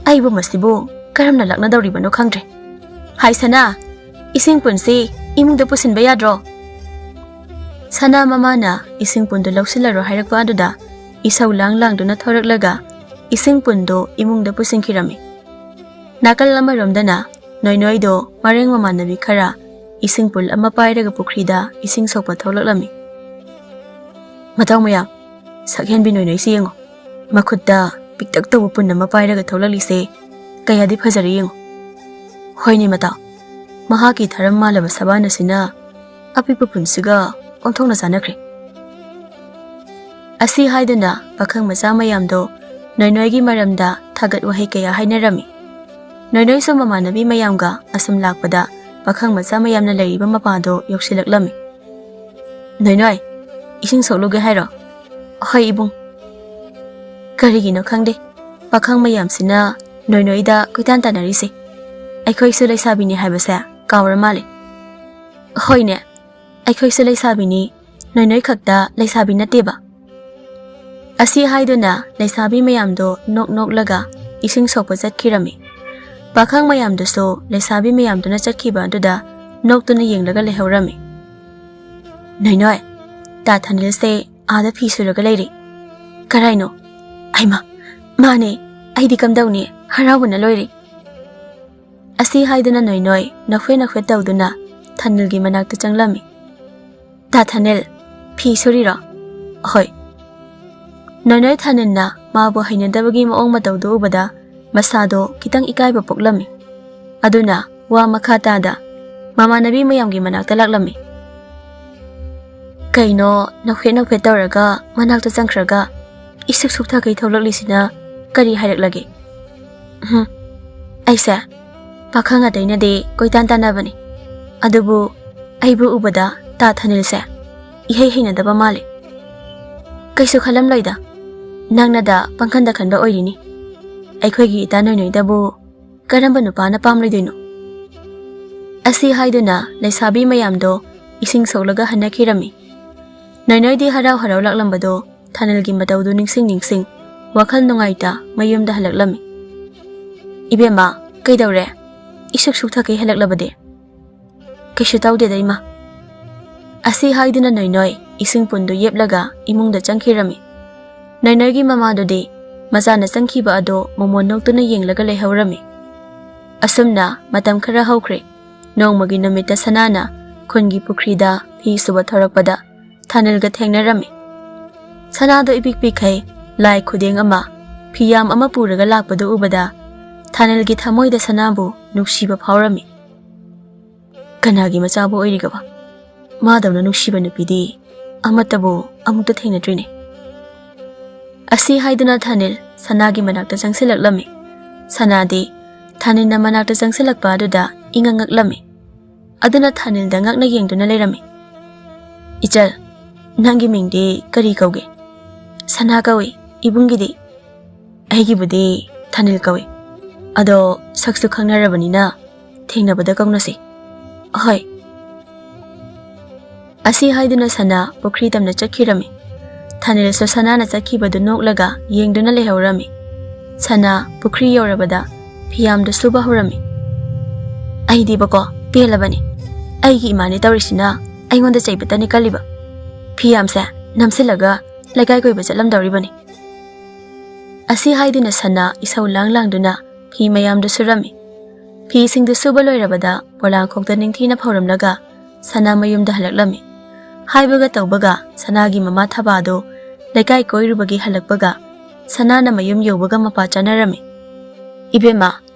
"ꯑꯩꯕꯨ ꯃꯁꯤꯕꯨ ꯀꯔꯝꯅ ꯂꯥꯛꯅꯗꯧꯔꯤꯕꯅꯣ ꯈꯪꯗ꯭ꯔꯦ꯫ ꯍꯥꯏ ꯁꯅꯥ, ꯏꯁꯤꯡ ꯄꯨꯟꯁꯤ ꯏꯃꯨꯡꯗ ꯄꯨꯁꯤꯟꯕ ꯌꯥꯗ꯭ꯔꯣ?" ꯁꯅꯥ ꯃꯃꯥꯅ ꯏꯁꯤꯡ ꯄꯨꯟꯗꯨ ꯂꯧꯁꯤꯜꯂꯔꯣ ꯍꯥꯏꯔꯛꯄ ꯑꯗꯨꯗ ꯏꯁꯧ ꯂꯥꯡ ꯂꯥꯡꯗꯨꯅ ꯊꯣꯔꯛꯂꯒ ꯏꯁꯤꯡ ꯄꯨꯟꯗꯨ ꯏꯃꯨꯡꯗ ꯄꯨꯁꯤꯟꯈꯤꯔꯝꯃꯤ꯫ ꯅꯥꯀꯜ ꯑꯃꯔꯣꯝꯗꯅ ꯅꯣꯏꯅꯣꯏꯗꯣ ꯃꯔꯦꯡ ꯃꯃꯥꯟꯅꯕꯤ ꯈꯔ ꯏꯁꯤꯡ ꯄꯨꯜ ꯑꯃ ꯄꯥꯏꯔꯒ ꯄꯨꯈ꯭ꯔꯤꯗ ꯏꯁꯤꯡ ꯁꯣꯛꯄ ꯊꯣꯛꯂꯛꯂꯝꯃꯤ꯫ "ꯃꯇꯧ ꯃꯌꯥꯝ, ꯁꯛꯍꯦꯟꯕꯤ ꯅꯣꯏꯅꯣꯏꯁꯤ ꯌꯦꯡꯉꯣ, ꯃꯈꯨꯠꯇ ꯄꯤꯛꯇꯛ ꯇꯧꯕ ꯄꯨꯟ ꯑꯃ ꯄꯥꯏꯔꯒ ꯊꯣꯛꯂꯛꯂꯤꯁꯦ ꯀꯌꯥꯗꯤ ꯐꯖꯔꯦ ꯌꯦꯡꯉꯣ꯫" "ꯍꯣꯏꯅꯦ ꯃꯇꯥꯎ, ꯃꯍꯥꯛꯀꯤ ꯊꯔꯝ ꯃꯥꯜꯂꯕ ꯁꯕꯥꯟ ꯑꯁꯤꯅ ꯑꯄꯤꯛꯄ ꯄꯨꯟꯁꯤꯒ ꯑꯣꯟꯊꯣꯛꯅ ꯆꯥꯟꯅꯈ꯭ꯔꯦ"꯫ ꯑꯁꯤ ꯍꯥꯏꯗꯨꯅ ꯄꯥꯈꯪ ꯃꯆꯥ ꯃꯌꯥꯝꯗꯣ ꯅꯣꯏꯅꯣꯏꯒꯤ ꯃꯔꯝꯗ ꯊꯥꯒꯠ ꯋꯥꯍꯩ ꯀꯌꯥ ꯍꯥꯏꯅꯔꯝꯃꯤ꯫ ꯅꯣꯏꯅꯣꯏꯁꯨ ꯃꯃꯥꯟꯅꯕꯤ ꯃꯌꯥꯝꯒ ꯑꯁꯨꯝ ꯂꯥꯛꯄꯗ ꯄꯥꯈꯪ ꯃꯆꯥ ꯃꯌꯥꯝꯅ ꯂꯩꯔꯤꯕ ꯃꯄꯥꯗꯣ ꯌꯧꯁꯤꯜꯂꯛꯂꯝꯃꯤ꯫ "ꯅꯣꯏꯅꯣꯏ, ꯏꯁꯤꯡ ꯁꯣꯛꯂꯨꯒꯦ ꯍꯥꯏꯔꯣ?" "ꯍꯣꯏ ꯏꯕꯨꯡ"꯫ ꯀꯔꯤꯒꯤꯅꯣ ꯈꯪꯗꯦ, ꯄꯥꯈꯪ ꯃꯌꯥꯝꯁꯤꯅ ꯅꯣꯏꯅꯣꯏꯗ ꯀꯣꯏꯇꯥꯟ ꯇꯥꯟꯅꯔꯤꯁꯦ꯫ ꯑꯩꯈꯣꯏꯁꯨ ꯂꯩꯁꯥꯕꯤꯅꯤ ꯍꯥꯏꯕꯁꯦ ꯀꯥꯎꯔ ꯃꯥꯜꯂꯦ꯫ "ꯍꯣꯏꯅꯦ, ꯑꯩꯈꯣꯏꯁꯨ ꯂꯩꯁꯥꯕꯤꯅꯤ, ꯅꯣꯏꯅꯣꯏ ꯈꯛꯇ ꯂꯩꯁꯥꯕꯤ ꯅꯠꯇꯦꯕ"꯫ ꯑꯁꯤ ꯍꯥꯏꯗꯨꯅ ꯂꯩꯁꯥꯕꯤ ꯃꯌꯥꯝꯗꯣ ꯅꯣꯛ ꯅꯣꯛꯂꯒ ꯏꯁꯤꯡ ꯁꯣꯛꯄ ꯆꯠꯈꯤꯔꯝꯃꯤ꯫ ꯄꯥꯈꯪ ꯃꯌꯥꯝꯗꯨꯁꯨ ꯂꯩꯁꯥꯕꯤ ꯃꯌꯥꯝꯗꯨꯅ ꯆꯠꯈꯤꯕ ꯑꯗꯨꯗ ꯅꯣꯛꯇꯨꯅ ꯌꯦꯡꯂꯒ ꯂꯩꯍꯧꯔꯝꯃꯤ꯫ "ꯅꯣꯏꯅꯣꯏ, ꯇꯥ ꯊꯥꯅꯤꯜꯁꯦ ꯑꯥꯗ ꯐꯤ ꯁꯨꯔꯒ ꯂꯩꯔꯤ"꯫ "ꯀꯔꯥꯏꯅꯣ? ꯍꯩꯃꯥ, ꯃꯥꯅꯦ, ꯑꯩꯗꯤ ꯀꯝꯗꯧꯅꯤ, ꯍꯔꯥꯎꯕꯅ ꯂꯣꯏꯔꯦ"꯫ ꯑꯁꯤ ꯍꯥꯏꯗꯨꯅ ꯅꯣꯏꯅꯣꯏ ꯅꯈꯣꯏ ꯅꯈꯣꯏ ꯇꯧꯗꯨꯅ ꯊꯥꯅꯤꯜꯒꯤ ꯃꯅꯥꯛꯇ ꯆꯪꯂꯝꯃꯤ꯫ "ꯇꯥ ꯊꯥꯅꯤꯜ, ꯐꯤ ꯁꯨꯔꯤꯔꯣ?" "ꯍꯣꯏ"꯫ ꯅꯣꯏꯅꯣꯏ ꯊꯥꯅꯤꯜꯅ ꯃꯥꯕꯨ ꯍꯩꯅꯗꯕꯒꯤ ꯃꯑꯣꯡ ꯃꯇꯧꯗꯨ ꯎꯕꯗ ꯃꯁꯥꯗꯣ ꯈꯤꯇꯪ ꯏꯀꯥꯏꯕ ꯄꯣꯛꯂꯝꯃꯤ꯫ ꯑꯗꯨꯅ ꯋꯥ ꯃꯈꯥ ꯇꯥꯗ ꯃꯃꯥꯟꯅꯕꯤ ꯃꯌꯥꯝꯒꯤ ꯃꯅꯥꯛꯇ ꯂꯥꯛꯂꯝꯃꯤ꯫ "ꯀꯩꯅꯣ ꯅꯧꯐꯦꯠ ꯅꯧꯐꯦꯠ ꯇꯧꯔꯒ ꯃꯅꯥꯛꯇ ꯆꯪꯈ꯭ꯔꯒ ꯏꯁꯨꯛ ꯁꯨꯛꯊꯈꯩ ꯊꯣꯛꯂꯛꯂꯤꯁꯤꯅ ꯀꯔꯤ ꯍꯥꯏꯔꯛꯂꯒꯦ?" "ꯎꯝ, ꯑꯩꯁꯦ ꯄꯥꯈꯪ ꯑꯇꯩꯅꯗꯤ ꯀꯣꯏꯇꯥꯟ ꯇꯥꯟꯅꯕꯅꯤ, ꯑꯗꯨꯕꯨ ꯑꯩꯕꯨ ꯎꯕꯗ ꯇꯥ ꯊꯥꯅꯤꯜꯁꯦ ꯏꯍꯩ ꯍꯩꯅꯗꯕ ꯃꯥꯜꯂꯤ"꯫ "ꯀꯩꯁꯨ ꯈꯜꯂꯝꯂꯣꯏꯗ, ꯅꯪꯅꯗ ꯄꯪꯈꯟꯗ ꯈꯟꯕ ꯑꯣꯏꯔꯤꯅꯤ꯫ ꯑꯩꯈꯣꯏꯒꯤ ꯏꯇꯥ ꯅꯣꯏꯅꯣꯏꯗꯕꯨ ꯀꯔꯝꯕ ꯅꯨꯄꯥꯅ ꯄꯥꯝꯂꯣꯏꯗꯣꯏꯅꯣ?" ꯑꯁꯤ ꯍꯥꯏꯗꯨꯅ ꯂꯩꯁꯥꯕꯤ ꯃꯌꯥꯝꯗꯣ ꯏꯁꯤꯡ ꯁꯣꯛꯂꯒ ꯍꯟꯅꯈꯤꯔꯝꯃꯤ꯫ ꯅꯣꯏꯅꯣꯏꯗꯤ ꯍꯔꯥꯎ ꯍꯔꯥꯎ ꯂꯥꯛꯂꯝꯕꯗꯣ ꯊꯥꯅꯤꯜꯒꯤ ꯃꯇꯧꯗꯨ ꯅꯤꯡꯁꯤꯡ ꯅꯤꯡꯁꯤꯡ ꯋꯥꯈꯜ ꯅꯨꯡꯉꯥꯏꯇ ꯃꯌꯨꯝꯗ ꯍꯜꯂꯛꯂꯝꯃꯤ꯫ "ꯏꯕꯦꯝꯃ, ꯀꯩꯗꯧꯔꯦ? ꯏꯁꯨꯛ ꯁꯨꯛꯊꯈꯩ ꯍꯜꯂꯛꯂꯕꯗꯤ?" "ꯀꯩꯁꯨ ꯇꯧꯗꯦꯗ ꯏꯃꯥ"꯫ ꯑꯁꯤ ꯍꯥꯏꯗꯨꯅ ꯅꯣꯏꯅꯣꯏ ꯏꯁꯤꯡ ꯄꯨꯟꯗꯨ ꯌꯦꯞꯂꯒ ꯏꯃꯨꯡꯗ ꯆꯪꯈꯤꯔꯝꯃꯤ꯫ ꯅꯣꯏꯅꯣꯏꯒꯤ ꯃꯃꯥꯗꯨꯗꯤ ꯃꯆꯥꯅ ꯆꯪꯈꯤꯕ ꯑꯗꯣ ꯃꯃꯣꯟ ꯅꯣꯛꯇꯨꯅ ꯌꯦꯡꯂꯒ ꯂꯩꯍꯧꯔꯝꯃꯤ꯫ ꯑꯁꯨꯝꯅ ꯃꯇꯝ ꯈꯔ ꯍꯧꯈ꯭ꯔꯦ꯫ ꯅꯣꯡꯃꯒꯤ ꯅꯨꯃꯤꯠꯇ ꯁꯅꯥꯅ ꯈꯨꯟꯒꯤ ꯄꯨꯈ꯭ꯔꯤꯗ ꯐꯤ ꯁꯨꯕ ꯊꯧꯔꯛꯄꯗ ꯊꯥꯅꯤꯜꯒ ꯊꯦꯡꯅꯔꯝꯃꯤ꯫ ꯁꯅꯥꯗꯣ ꯏꯄꯤꯛ ꯄꯤꯛꯈꯩ ꯂꯥꯏ ꯈꯨꯗꯦꯡ ꯑꯃ, ꯐꯤꯌꯥꯝ ꯑꯃ ꯄꯨꯔꯒ ꯂꯥꯛꯄꯗꯨ ꯎꯕꯗ ꯊꯥꯅꯤꯜꯒꯤ ꯊꯃꯣꯏꯗ ꯁꯅꯥꯕꯨ ꯅꯨꯡꯁꯤꯕ ꯐꯥꯎꯔꯝꯃꯤ꯫ ꯀꯅꯥꯒꯤ ꯃꯆꯥꯕꯨ ꯑꯣꯏꯔꯤꯒꯕ? ꯃꯥꯗꯧꯅ ꯅꯨꯡꯁꯤꯕ ꯅꯨꯄꯤꯗꯤ ꯑꯃꯠꯇꯕꯨ ꯑꯃꯨꯛꯇ ꯊꯦꯡꯅꯗ꯭ꯔꯤꯅꯦ꯫ ꯑꯁꯤ ꯍꯥꯏꯗꯨꯅ ꯊꯥꯅꯤꯜ ꯁꯅꯥꯒꯤ ꯃꯅꯥꯛꯇ ꯆꯪꯁꯤꯜꯂꯛꯂꯝꯃꯤ꯫ ꯁꯅꯥꯗꯤ ꯊꯥꯅꯤꯜꯅ ꯃꯅꯥꯛꯇ ꯆꯪꯁꯤꯜꯂꯛꯄ ꯑꯗꯨꯗ ꯏꯉꯛ ꯉꯛꯂꯝꯃꯤ꯫ ꯑꯗꯨꯅ ꯊꯥꯅꯤꯜꯗ ꯉꯛꯅ ꯌꯦꯡꯗꯨꯅ ꯂꯩꯔꯝꯃꯤ꯫ "ꯏꯆꯜ, ꯅꯪꯒꯤ ꯃꯤꯡꯗꯤ ꯀꯔꯤ ꯀꯧꯒꯦ?" "ꯁꯅꯥ ꯀꯧꯏ, ꯏꯕꯨꯡꯒꯤꯗꯤ?" "ꯑꯩꯒꯤꯕꯨꯗꯤ ꯊꯥꯅꯤꯜ ꯀꯧꯏ꯫ ꯑꯗꯣ ꯁꯛꯁꯨ ꯈꯪꯅꯔꯕꯅꯤꯅ ꯊꯦꯡꯅꯕꯗ ꯀꯧꯅꯁꯤ꯫" "ꯍꯣꯏ꯫" ꯑꯁꯤ ꯍꯥꯏꯗꯨꯅ ꯁꯅꯥ ꯄꯨꯈ꯭ꯔꯤ ꯇꯝꯅ ꯆꯠꯈꯤꯔꯝꯃꯤ꯫ ꯊꯥꯅꯤꯜꯁꯨ ꯁꯅꯥꯅ ꯆꯠꯈꯤꯕꯗꯨ ꯅꯣꯛꯂꯒ ꯌꯦꯡꯗꯨꯅ ꯂꯩꯍꯧꯔꯝꯃꯤ꯫ ꯁꯅꯥ ꯄꯨꯈ꯭ꯔꯤ ꯌꯧꯔꯕꯗ ꯐꯤꯌꯥꯝꯗꯨ ꯁꯨꯕ ꯍꯧꯔꯝꯃꯤ꯫ "ꯑꯩꯗꯤꯕꯀꯣ ꯄꯦꯜꯂꯕꯅꯤ꯫ ꯑꯩꯒꯤ ꯏꯃꯥꯅꯦ ꯇꯧꯔꯤꯁꯤꯅ ꯑꯩꯉꯣꯟꯗ ꯆꯩꯕꯇꯅꯤ ꯀꯜꯂꯤꯕ꯫ ꯐꯤꯌꯥꯝꯁꯦ ꯅꯝꯁꯤꯜꯂꯒ ꯂꯩꯀꯥꯏ ꯀꯣꯏꯕ ꯆꯠꯂꯝꯗꯧꯔꯤꯕꯅꯤ꯫" ꯑꯁꯤ ꯍꯥꯏꯗꯨꯅ ꯁꯅꯥ ꯏꯁꯧ ꯂꯥꯡ ꯂꯥꯡꯗꯨꯅ ꯐꯤ ꯃꯌꯥꯝꯗꯨ ꯁꯨꯔꯝꯃꯤ꯫ ꯐꯤꯁꯤꯡꯗꯨ ꯁꯨꯕ ꯂꯣꯏꯔꯕꯗ ꯄꯣꯂꯥꯡꯈꯣꯛꯇ ꯅꯤꯡꯊꯤꯅ ꯐꯧꯔꯝꯂꯒ ꯁꯅꯥ ꯃꯌꯨꯝꯗ ꯍꯜꯂꯛꯂꯝꯃꯤ꯫ ꯍꯥꯏꯕꯒ ꯇꯧꯕꯒ ꯁꯅꯥꯒꯤ ꯃꯃꯥ ꯊꯕꯥꯗꯨ ꯂꯩꯀꯥꯏ ꯀꯣꯏꯔꯨꯕꯒꯤ ꯍꯜꯂꯛꯄꯒ ꯁꯅꯥꯅ ꯃꯌꯨꯝ ꯌꯧꯕꯒ ꯃꯄꯥ ꯆꯥꯅꯔꯝꯃꯤ꯫ "ꯏꯕꯦꯝꯃ,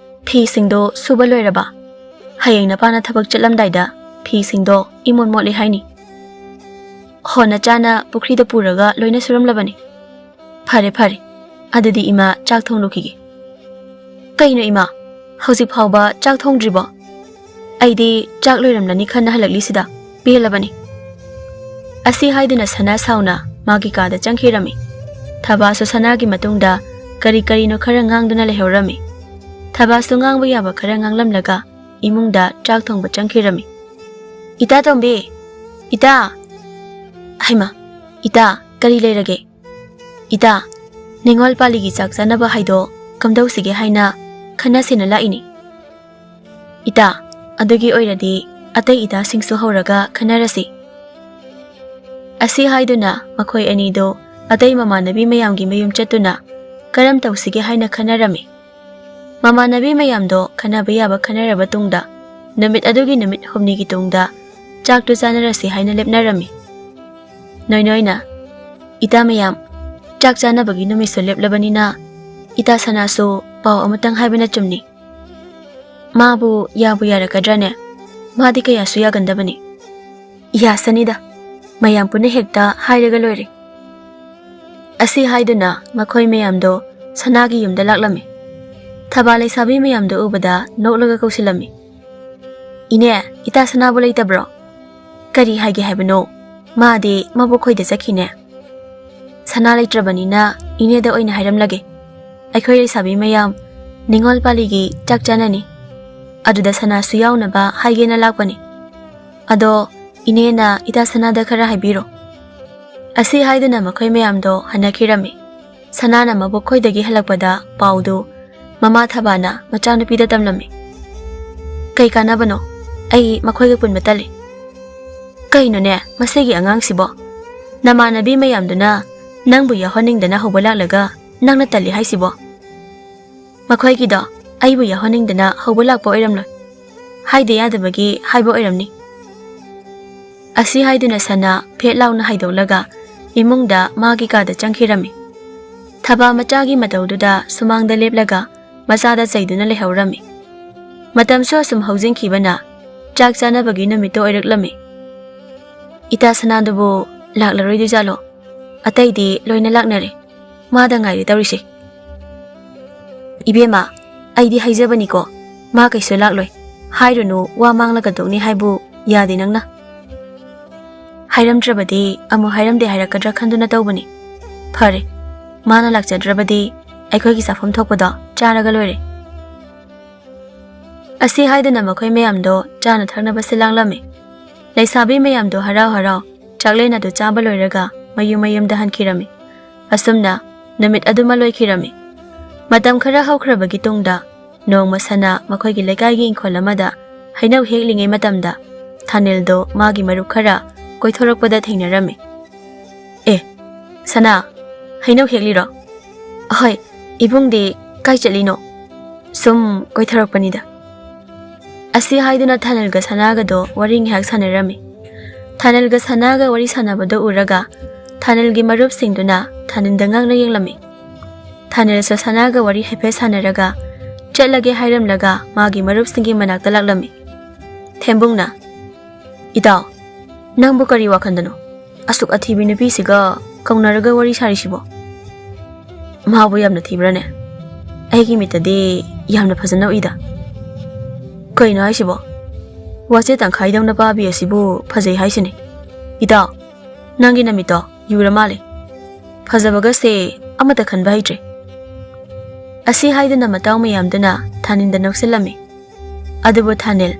ꯐꯤꯁꯤꯡꯗꯣ ꯁꯨꯕ ꯂꯣꯏꯔꯕ? ꯍꯌꯦꯡ ꯅꯄꯥꯅ ꯊꯕꯛ ꯆꯠꯂꯝꯗꯥꯏꯗ ꯐꯤꯁꯤꯡꯗꯣ ꯏꯃꯣꯠ ꯃꯣꯠꯂꯤ ꯍꯥꯏꯅꯤ꯫" "ꯍꯣ, ꯅꯆꯥꯅ ꯄꯨꯈ꯭ꯔꯤꯗ ꯄꯨꯔꯒ ꯂꯣꯏꯅ ꯁꯨꯔꯝꯂꯕꯅꯤ꯫ ꯐꯔꯦ, ꯐꯔꯦ꯫ ꯑꯗꯨꯗꯤ ꯏꯃꯥ ꯆꯥꯛ ꯊꯣꯡꯂꯨꯈꯤꯒꯦ꯫" "ꯀꯩꯅꯣ ꯏꯃꯥ, ꯍꯧꯖꯤꯛ ꯐꯥꯎꯕ ꯆꯥꯛ ꯊꯣꯡꯗ꯭ꯔꯤꯕꯣ? ꯑꯩꯗꯤ ꯆꯥꯛ ꯂꯣꯏꯔꯝꯂꯅꯤ ꯈꯟꯅ ꯍꯜꯂꯛꯂꯤꯁꯤꯗ, ꯄꯦꯜꯂꯕꯅꯤ꯫" ꯑꯁꯤ ꯍꯥꯏꯗꯨꯅ ꯁꯅꯥ ꯁꯥꯎꯅ ꯃꯥꯒꯤ ꯀꯥꯗ ꯆꯪꯈꯤꯔꯝꯃꯤ꯫ ꯊꯕꯥꯁꯨ ꯁꯅꯥꯒꯤ ꯃꯇꯨꯡꯗ ꯀꯔꯤ ꯀꯔꯤꯅꯣ ꯈꯔ ꯉꯥꯡꯗꯨꯅ ꯂꯩꯍꯧꯔꯝꯃꯤ꯫ ꯊꯕꯥꯁꯨ ꯉꯥꯡꯕ ꯌꯥꯕ ꯈꯔ ꯉꯥꯡꯂꯝꯂꯒ ꯏꯃꯨꯡꯗ ꯆꯥꯛ ꯊꯣꯡꯕ ꯆꯪꯈꯤꯔꯝꯃꯤ꯫ "ꯏꯇꯥ ꯇꯣꯝꯕꯤ! ꯏꯇꯥ!" "ꯍꯩꯃꯥ, ꯏꯇꯥ, ꯀꯔꯤ ꯂꯩꯔꯒꯦ?" "ꯏꯇꯥ, ꯅꯤꯉꯣꯜ ꯄꯥꯜꯂꯤꯒꯤ ꯆꯥꯛ ꯆꯥꯅꯕ ꯍꯥꯏꯗꯣ ꯀꯝꯗꯧꯁꯤꯒꯦ ꯍꯥꯏꯅ ꯈꯟꯅꯁꯦꯅ ꯂꯥꯛꯏꯅꯤ꯫" "ꯏꯇꯥ, ꯑꯗꯨꯒꯤ ꯑꯣꯏꯔꯗꯤ ꯑꯇꯩ ꯏꯇꯥꯁꯤꯡꯁꯨ ꯍꯧꯔꯒ ꯈꯟꯅꯔꯁꯤ꯫" ꯑꯁꯤ ꯍꯥꯏꯗꯨꯅ ꯃꯈꯣꯏ ꯑꯅꯤꯗꯣ ꯑꯇꯩ ꯃꯃꯥꯟꯅꯕꯤ ꯃꯌꯥꯝꯒꯤ ꯃꯌꯨꯝ ꯆꯠꯇꯨꯅ ꯀꯔꯝ ꯇꯧꯁꯤꯒꯦ ꯍꯥꯏꯅ ꯈꯟꯅꯔꯝꯃꯤ꯫ ꯃꯃꯥꯟꯅꯕꯤ ꯃꯌꯥꯝꯗꯣ ꯈꯟꯅꯕ ꯌꯥꯕ ꯈꯟꯅꯔꯕ ꯇꯨꯡꯗ ꯅꯨꯃꯤꯠ ꯑꯗꯨꯒꯤ ꯅꯨꯃꯤꯠ ꯍꯨꯝꯅꯤꯒꯤ ꯇꯨꯡꯗ ꯆꯥꯛꯇꯨ ꯆꯥꯅꯔꯁꯤ ꯍꯥꯏꯅ ꯂꯦꯞꯅꯔꯝꯃꯤ꯫ ꯅꯣꯏ ꯅꯣꯏꯅ, "ꯏꯇꯥ ꯃꯌꯥꯝ, ꯆꯥꯛ ꯆꯥꯅꯕꯒꯤ ꯅꯨꯃꯤꯠꯁꯨ ꯂꯦꯞꯂꯕꯅꯤꯅ ꯏꯇꯥ ꯁꯅꯥꯁꯨ ꯄꯥꯎ ꯑꯃꯇꯪ ꯍꯥꯏꯕꯅ ꯆꯨꯝꯅꯤ꯫ ꯃꯥꯕꯨ ꯌꯥꯕꯨ ꯌꯥꯔꯛꯀꯗ꯭ꯔꯥꯅꯦ? ꯃꯥꯗꯤ ꯀꯌꯥꯁꯨ ꯌꯥꯒꯟꯗꯕꯅꯤ꯫ ꯌꯥꯁꯅꯤꯗ, ꯃꯌꯥꯝ ꯄꯨꯟꯅ ꯍꯦꯛꯇ ꯍꯥꯏꯔꯒ ꯂꯣꯏꯔꯦ꯫ ꯑꯁꯤ ꯍꯥꯏꯗꯨꯅ ꯃꯈꯣꯏ ꯃꯌꯥꯝꯗꯣ ꯁꯅꯥꯒꯤ ꯌꯨꯝꯗ ꯂꯥꯛꯂꯝꯃꯤ꯫ ꯊꯕꯥ ꯂꯩꯁꯥꯕꯤ ꯃꯌꯥꯝꯗꯣ ꯎꯕꯗ ꯅꯣꯛꯂꯒ ꯀꯧꯁꯤꯜꯂꯝꯃꯤ꯫ "ꯏꯅꯦ, ꯏꯇꯥ ꯁꯅꯥꯕꯨ ꯂꯩꯇꯕ꯭ꯔꯣ?" "ꯀꯔꯤ ꯍꯥꯏꯒꯦ ꯍꯥꯏꯕꯅꯣ? ꯃꯥꯗꯤ ꯃꯕꯣꯛ ꯈꯣꯏꯗ ꯆꯠꯈꯤꯅꯦ꯫" "ꯁꯅꯥ ꯂꯩꯇ꯭ꯔꯕꯅꯤꯅ ꯏꯅꯦꯗ ꯑꯣꯏꯅ ꯍꯥꯏꯔꯝꯂꯒꯦ꯫ ꯑꯩꯈꯣꯏ ꯂꯩꯁꯥꯕꯤ ꯃꯌꯥꯝ ꯅꯤꯉꯣꯜ ꯄꯥꯜꯂꯤꯒꯤ ꯆꯥꯛ ꯆꯥꯅꯅꯤ꯫ ꯑꯗꯨꯗ ꯁꯅꯥꯁꯨ ꯌꯥꯎꯅꯕ ꯍꯥꯏꯒꯦꯅ ꯂꯥꯛꯄꯅꯤ꯫ ꯑꯗꯣ ꯏꯅꯦꯅ ꯏꯇꯥ ꯁꯅꯥꯗ ꯈꯔ ꯍꯥꯏꯕꯤꯔꯣ꯫" ꯑꯁꯤ ꯍꯥꯏꯗꯨꯅ ꯃꯈꯣꯏ ꯃꯌꯥꯝꯗꯣ ꯍꯟꯅꯈꯤꯔꯝꯃꯤ꯫ ꯁꯅꯥꯅ ꯃꯕꯣꯛ ꯈꯣꯏꯗꯒꯤ ꯍꯜꯂꯛꯄꯗ ꯄꯥꯎꯗꯨ ꯃꯃꯥ ꯊꯕꯥꯅ ꯃꯆꯥꯅꯨꯄꯤꯗ ꯇꯝꯂꯝꯃꯤ꯫ "ꯀꯩ ꯀꯥꯟꯅꯕꯅꯣ? ꯑꯩ ꯃꯈꯣꯏꯒ ꯄꯨꯟꯕ ꯇꯜꯂꯤ꯫" "ꯀꯩꯅꯣꯅꯦ ꯃꯁꯤꯒꯤ ꯑꯉꯥꯡꯁꯤꯕꯣ? ꯅꯃꯥꯟꯅꯕꯤ ꯃꯌꯥꯝꯗꯨꯅ ꯅꯪꯕꯨ ꯌꯥꯎꯍꯟꯅꯤꯡꯗꯅ ꯍꯧꯕ ꯂꯥꯛꯂꯒ ꯅꯪꯅ ꯇꯜꯂꯤ ꯍꯥꯏꯁꯤꯕꯣ?" "ꯃꯈꯣꯏꯒꯤꯗꯣ ꯑꯩꯕꯨ ꯌꯥꯎꯍꯟꯅꯤꯡꯗꯅ ꯍꯧꯕ ꯂꯥꯛꯄ ꯑꯣꯏꯔꯝꯂꯣꯏ꯫ ꯍꯥꯏꯗ ꯌꯥꯗꯕꯒꯤ ꯍꯥꯏꯕ ꯑꯣꯏꯔꯝꯅꯤ꯫" ꯑꯁꯤ ꯍꯥꯏꯗꯨꯅ ꯁꯅꯥ ꯐꯦꯠ ꯂꯥꯎꯅ ꯍꯥꯏꯗꯣꯛꯂꯒ ꯏꯃꯨꯡꯗ ꯃꯥꯒꯤ ꯀꯥꯗ ꯆꯪꯈꯤꯔꯝꯃꯤ꯫ ꯊꯕꯥ ꯃꯆꯥꯒꯤ ꯃꯇꯧꯗꯨꯗ ꯁꯨꯃꯥꯡꯗ ꯂꯦꯞꯂꯒ ꯃꯆꯥꯗ ꯆꯩꯗꯨꯅ ꯂꯩꯍꯧꯔꯝꯃꯤ꯫ ꯃꯇꯝꯁꯨ ꯑꯁꯨꯝ ꯍꯧꯖꯤꯟꯈꯤꯕꯅ ꯆꯥꯛ ꯆꯥꯅꯕꯒꯤ ꯅꯨꯃꯤꯠꯇꯣ ꯑꯣꯏꯔꯛꯂꯝꯃꯤ꯫ "ꯏꯇꯥ ꯁꯅꯥꯗꯨꯕꯨ ꯂꯥꯛꯂꯔꯣꯏꯗꯣꯏꯖꯥꯠꯂꯣ? ꯑꯇꯩꯗꯤ ꯂꯣꯏꯅ ꯂꯥꯛꯅꯔꯦ꯫ ꯃꯥꯗ ꯉꯥꯏꯔꯦ ꯇꯧꯔꯤꯁꯦ꯫" "ꯏꯕꯦꯝꯃ, ꯑꯩꯗꯤ ꯍꯥꯏꯖꯕꯅꯤꯀꯣ, ꯃꯥ ꯀꯩꯁꯨ ꯂꯥꯛꯂꯣꯏ꯫ ꯍꯥꯏꯔꯨꯅꯨ, ꯋꯥ ꯃꯥꯡꯂꯒ ꯇꯣꯛꯅꯤ ꯍꯥꯏꯕꯨ ꯌꯥꯗꯦ ꯅꯪꯅ꯫" "ꯍꯥꯏꯔꯝꯗ꯭ꯔꯕꯗꯤ ꯑꯃꯨꯛ ꯍꯥꯏꯔꯝꯗꯦ ꯍꯥꯏꯔꯛꯀꯗ꯭ꯔꯥ ꯈꯟꯗꯨꯅ ꯇꯧꯕꯅꯤ꯫ ꯐꯔꯦ, ꯃꯥꯅ ꯂꯥꯛꯆꯗ꯭ꯔꯕꯗꯤ ꯑꯩꯈꯣꯏꯒꯤ ꯆꯥꯐꯝ ꯊꯣꯛꯄꯗꯣ ꯆꯥꯔꯒ ꯂꯣꯏꯔꯦ꯫" ꯑꯁꯤ ꯍꯥꯏꯗꯨꯅ ꯃꯈꯣꯏ ꯃꯌꯥꯝꯗꯣ ꯆꯥꯅ ꯊꯛꯅꯕ ꯁꯤꯜ ꯂꯥꯡꯂꯝꯃꯤ꯫ ꯂꯩꯁꯥꯕꯤ ꯃꯌꯥꯝꯗꯣ ꯍꯔꯥꯎ ꯍꯔꯥꯎ ꯆꯥꯛꯂꯦꯟ ꯑꯗꯨ ꯆꯥꯕ ꯂꯣꯏꯔꯒ ꯃꯌꯨꯝ ꯃꯌꯨꯝꯗ ꯍꯟꯈꯤꯔꯝꯃꯤ꯫ ꯑꯁꯨꯝꯅ ꯅꯨꯃꯤꯠ ꯑꯗꯨꯃ ꯂꯣꯏꯈꯤꯔꯝꯃꯤ꯫ ꯃꯇꯝ ꯈꯔ ꯍꯧꯈ꯭ꯔꯕꯒꯤ ꯇꯨꯡꯗ ꯅꯣꯡꯃ ꯁꯅꯥ ꯃꯈꯣꯏꯒꯤ ꯂꯩꯀꯥꯏꯒꯤ ꯏꯪꯈꯣꯜ ꯑꯃꯗ ꯍꯩꯅꯧ ꯍꯦꯛꯂꯤꯉꯩ ꯃꯇꯝꯗ ꯊꯥꯅꯤꯜꯗꯣ ꯃꯥꯒꯤ ꯃꯔꯨꯞ ꯈꯔ ꯀꯣꯏꯊꯣꯔꯛꯄꯗ ꯊꯦꯡꯅꯔꯝꯃꯤ꯫ "ꯑꯦ, ꯁꯅꯥ, ꯍꯩꯅꯧ ꯍꯦꯛꯂꯤꯔꯣ?" "ꯑꯍꯣꯏ, ꯏꯕꯨꯡꯗꯤ ꯀꯥꯏ ꯆꯠꯂꯤꯅꯣ?" "ꯁꯨꯝ ꯀꯣꯏꯊꯣꯔꯛꯄꯅꯤꯗ꯫" ꯑꯁꯤ ꯍꯥꯏꯗꯨꯅ ꯊꯥꯅꯤꯜꯒ ꯁꯅꯥꯒꯗꯣ ꯋꯥꯔꯤ ꯉꯥꯏꯍꯥꯛ ꯁꯥꯟꯅꯔꯝꯃꯤ꯫ ꯊꯥꯅꯤꯜꯒ ꯁꯅꯥꯒ ꯋꯥꯔꯤ ꯁꯥꯟꯅꯕꯗꯣ ꯎꯔꯒ ꯊꯥꯅꯤꯜꯒꯤ ꯃꯔꯨꯞꯁꯤꯡꯗꯨꯅ ꯊꯥꯅꯤꯜꯗ ꯉꯛꯅ ꯌꯦꯡꯂꯝꯃꯤ꯫ ꯊꯥꯅꯤꯜꯁꯨ ꯁꯅꯥꯒ ꯋꯥꯔꯤ ꯍꯥꯏꯐꯦꯠ ꯁꯥꯟꯅꯔꯒ ꯆꯠꯂꯒꯦ ꯍꯥꯏꯔꯝꯂꯒ ꯃꯥꯒꯤ ꯃꯔꯨꯞꯁꯤꯡꯒꯤ ꯃꯅꯥꯛꯇ ꯂꯥꯛꯂꯝꯃꯤ꯫ ꯊꯦꯝꯕꯨꯡꯅ, "ꯏꯇꯥꯎ, ꯅꯪꯕꯨ ꯀꯔꯤ ꯋꯥꯈꯟꯗꯅꯣ? ꯑꯁꯨꯛ ꯑꯊꯤꯕꯤ ꯅꯨꯄꯤꯁꯤꯒ ꯀꯧꯅꯔꯒ ꯋꯥꯔꯤ ꯁꯥꯔꯤꯁꯤꯕꯣ?" "ꯃꯥꯕꯨ ꯌꯥꯝꯅ ꯊꯤꯕ꯭ꯔꯥꯅꯦ? ꯑꯩꯒꯤ ꯃꯤꯠꯇꯗꯤ ꯌꯥꯝꯅ ꯐꯖꯅ ꯎꯏꯗ꯫" "ꯀꯩꯅꯣ ꯍꯥꯏꯁꯤꯕꯣ? ꯋꯥꯆꯦ ꯇꯪꯈꯥꯏꯗꯧꯅ ꯄꯥꯕꯤ ꯑꯁꯤꯕꯨ ꯐꯖꯩ ꯍꯥꯏꯁꯤꯅꯤ? ꯏꯇꯥꯎ, ꯅꯪꯒꯤ ꯅꯃꯤꯠꯇꯣ ꯌꯨꯔ ꯃꯥꯜꯂꯦ꯫ ꯐꯖꯕꯒꯁꯦ ꯑꯃꯠꯇ ꯈꯟꯕ ꯍꯩꯇ꯭ꯔꯦ꯫" ꯑꯁꯤ ꯍꯥꯏꯗꯨꯅ ꯃꯇꯥꯎ ꯃꯌꯥꯝꯗꯨꯅ ꯊꯥꯅꯤꯜꯗ ꯅꯣꯛꯁꯤꯜꯂꯝꯃꯤ꯫ ꯑꯗꯨꯕꯨ ꯊꯥꯅꯤꯜ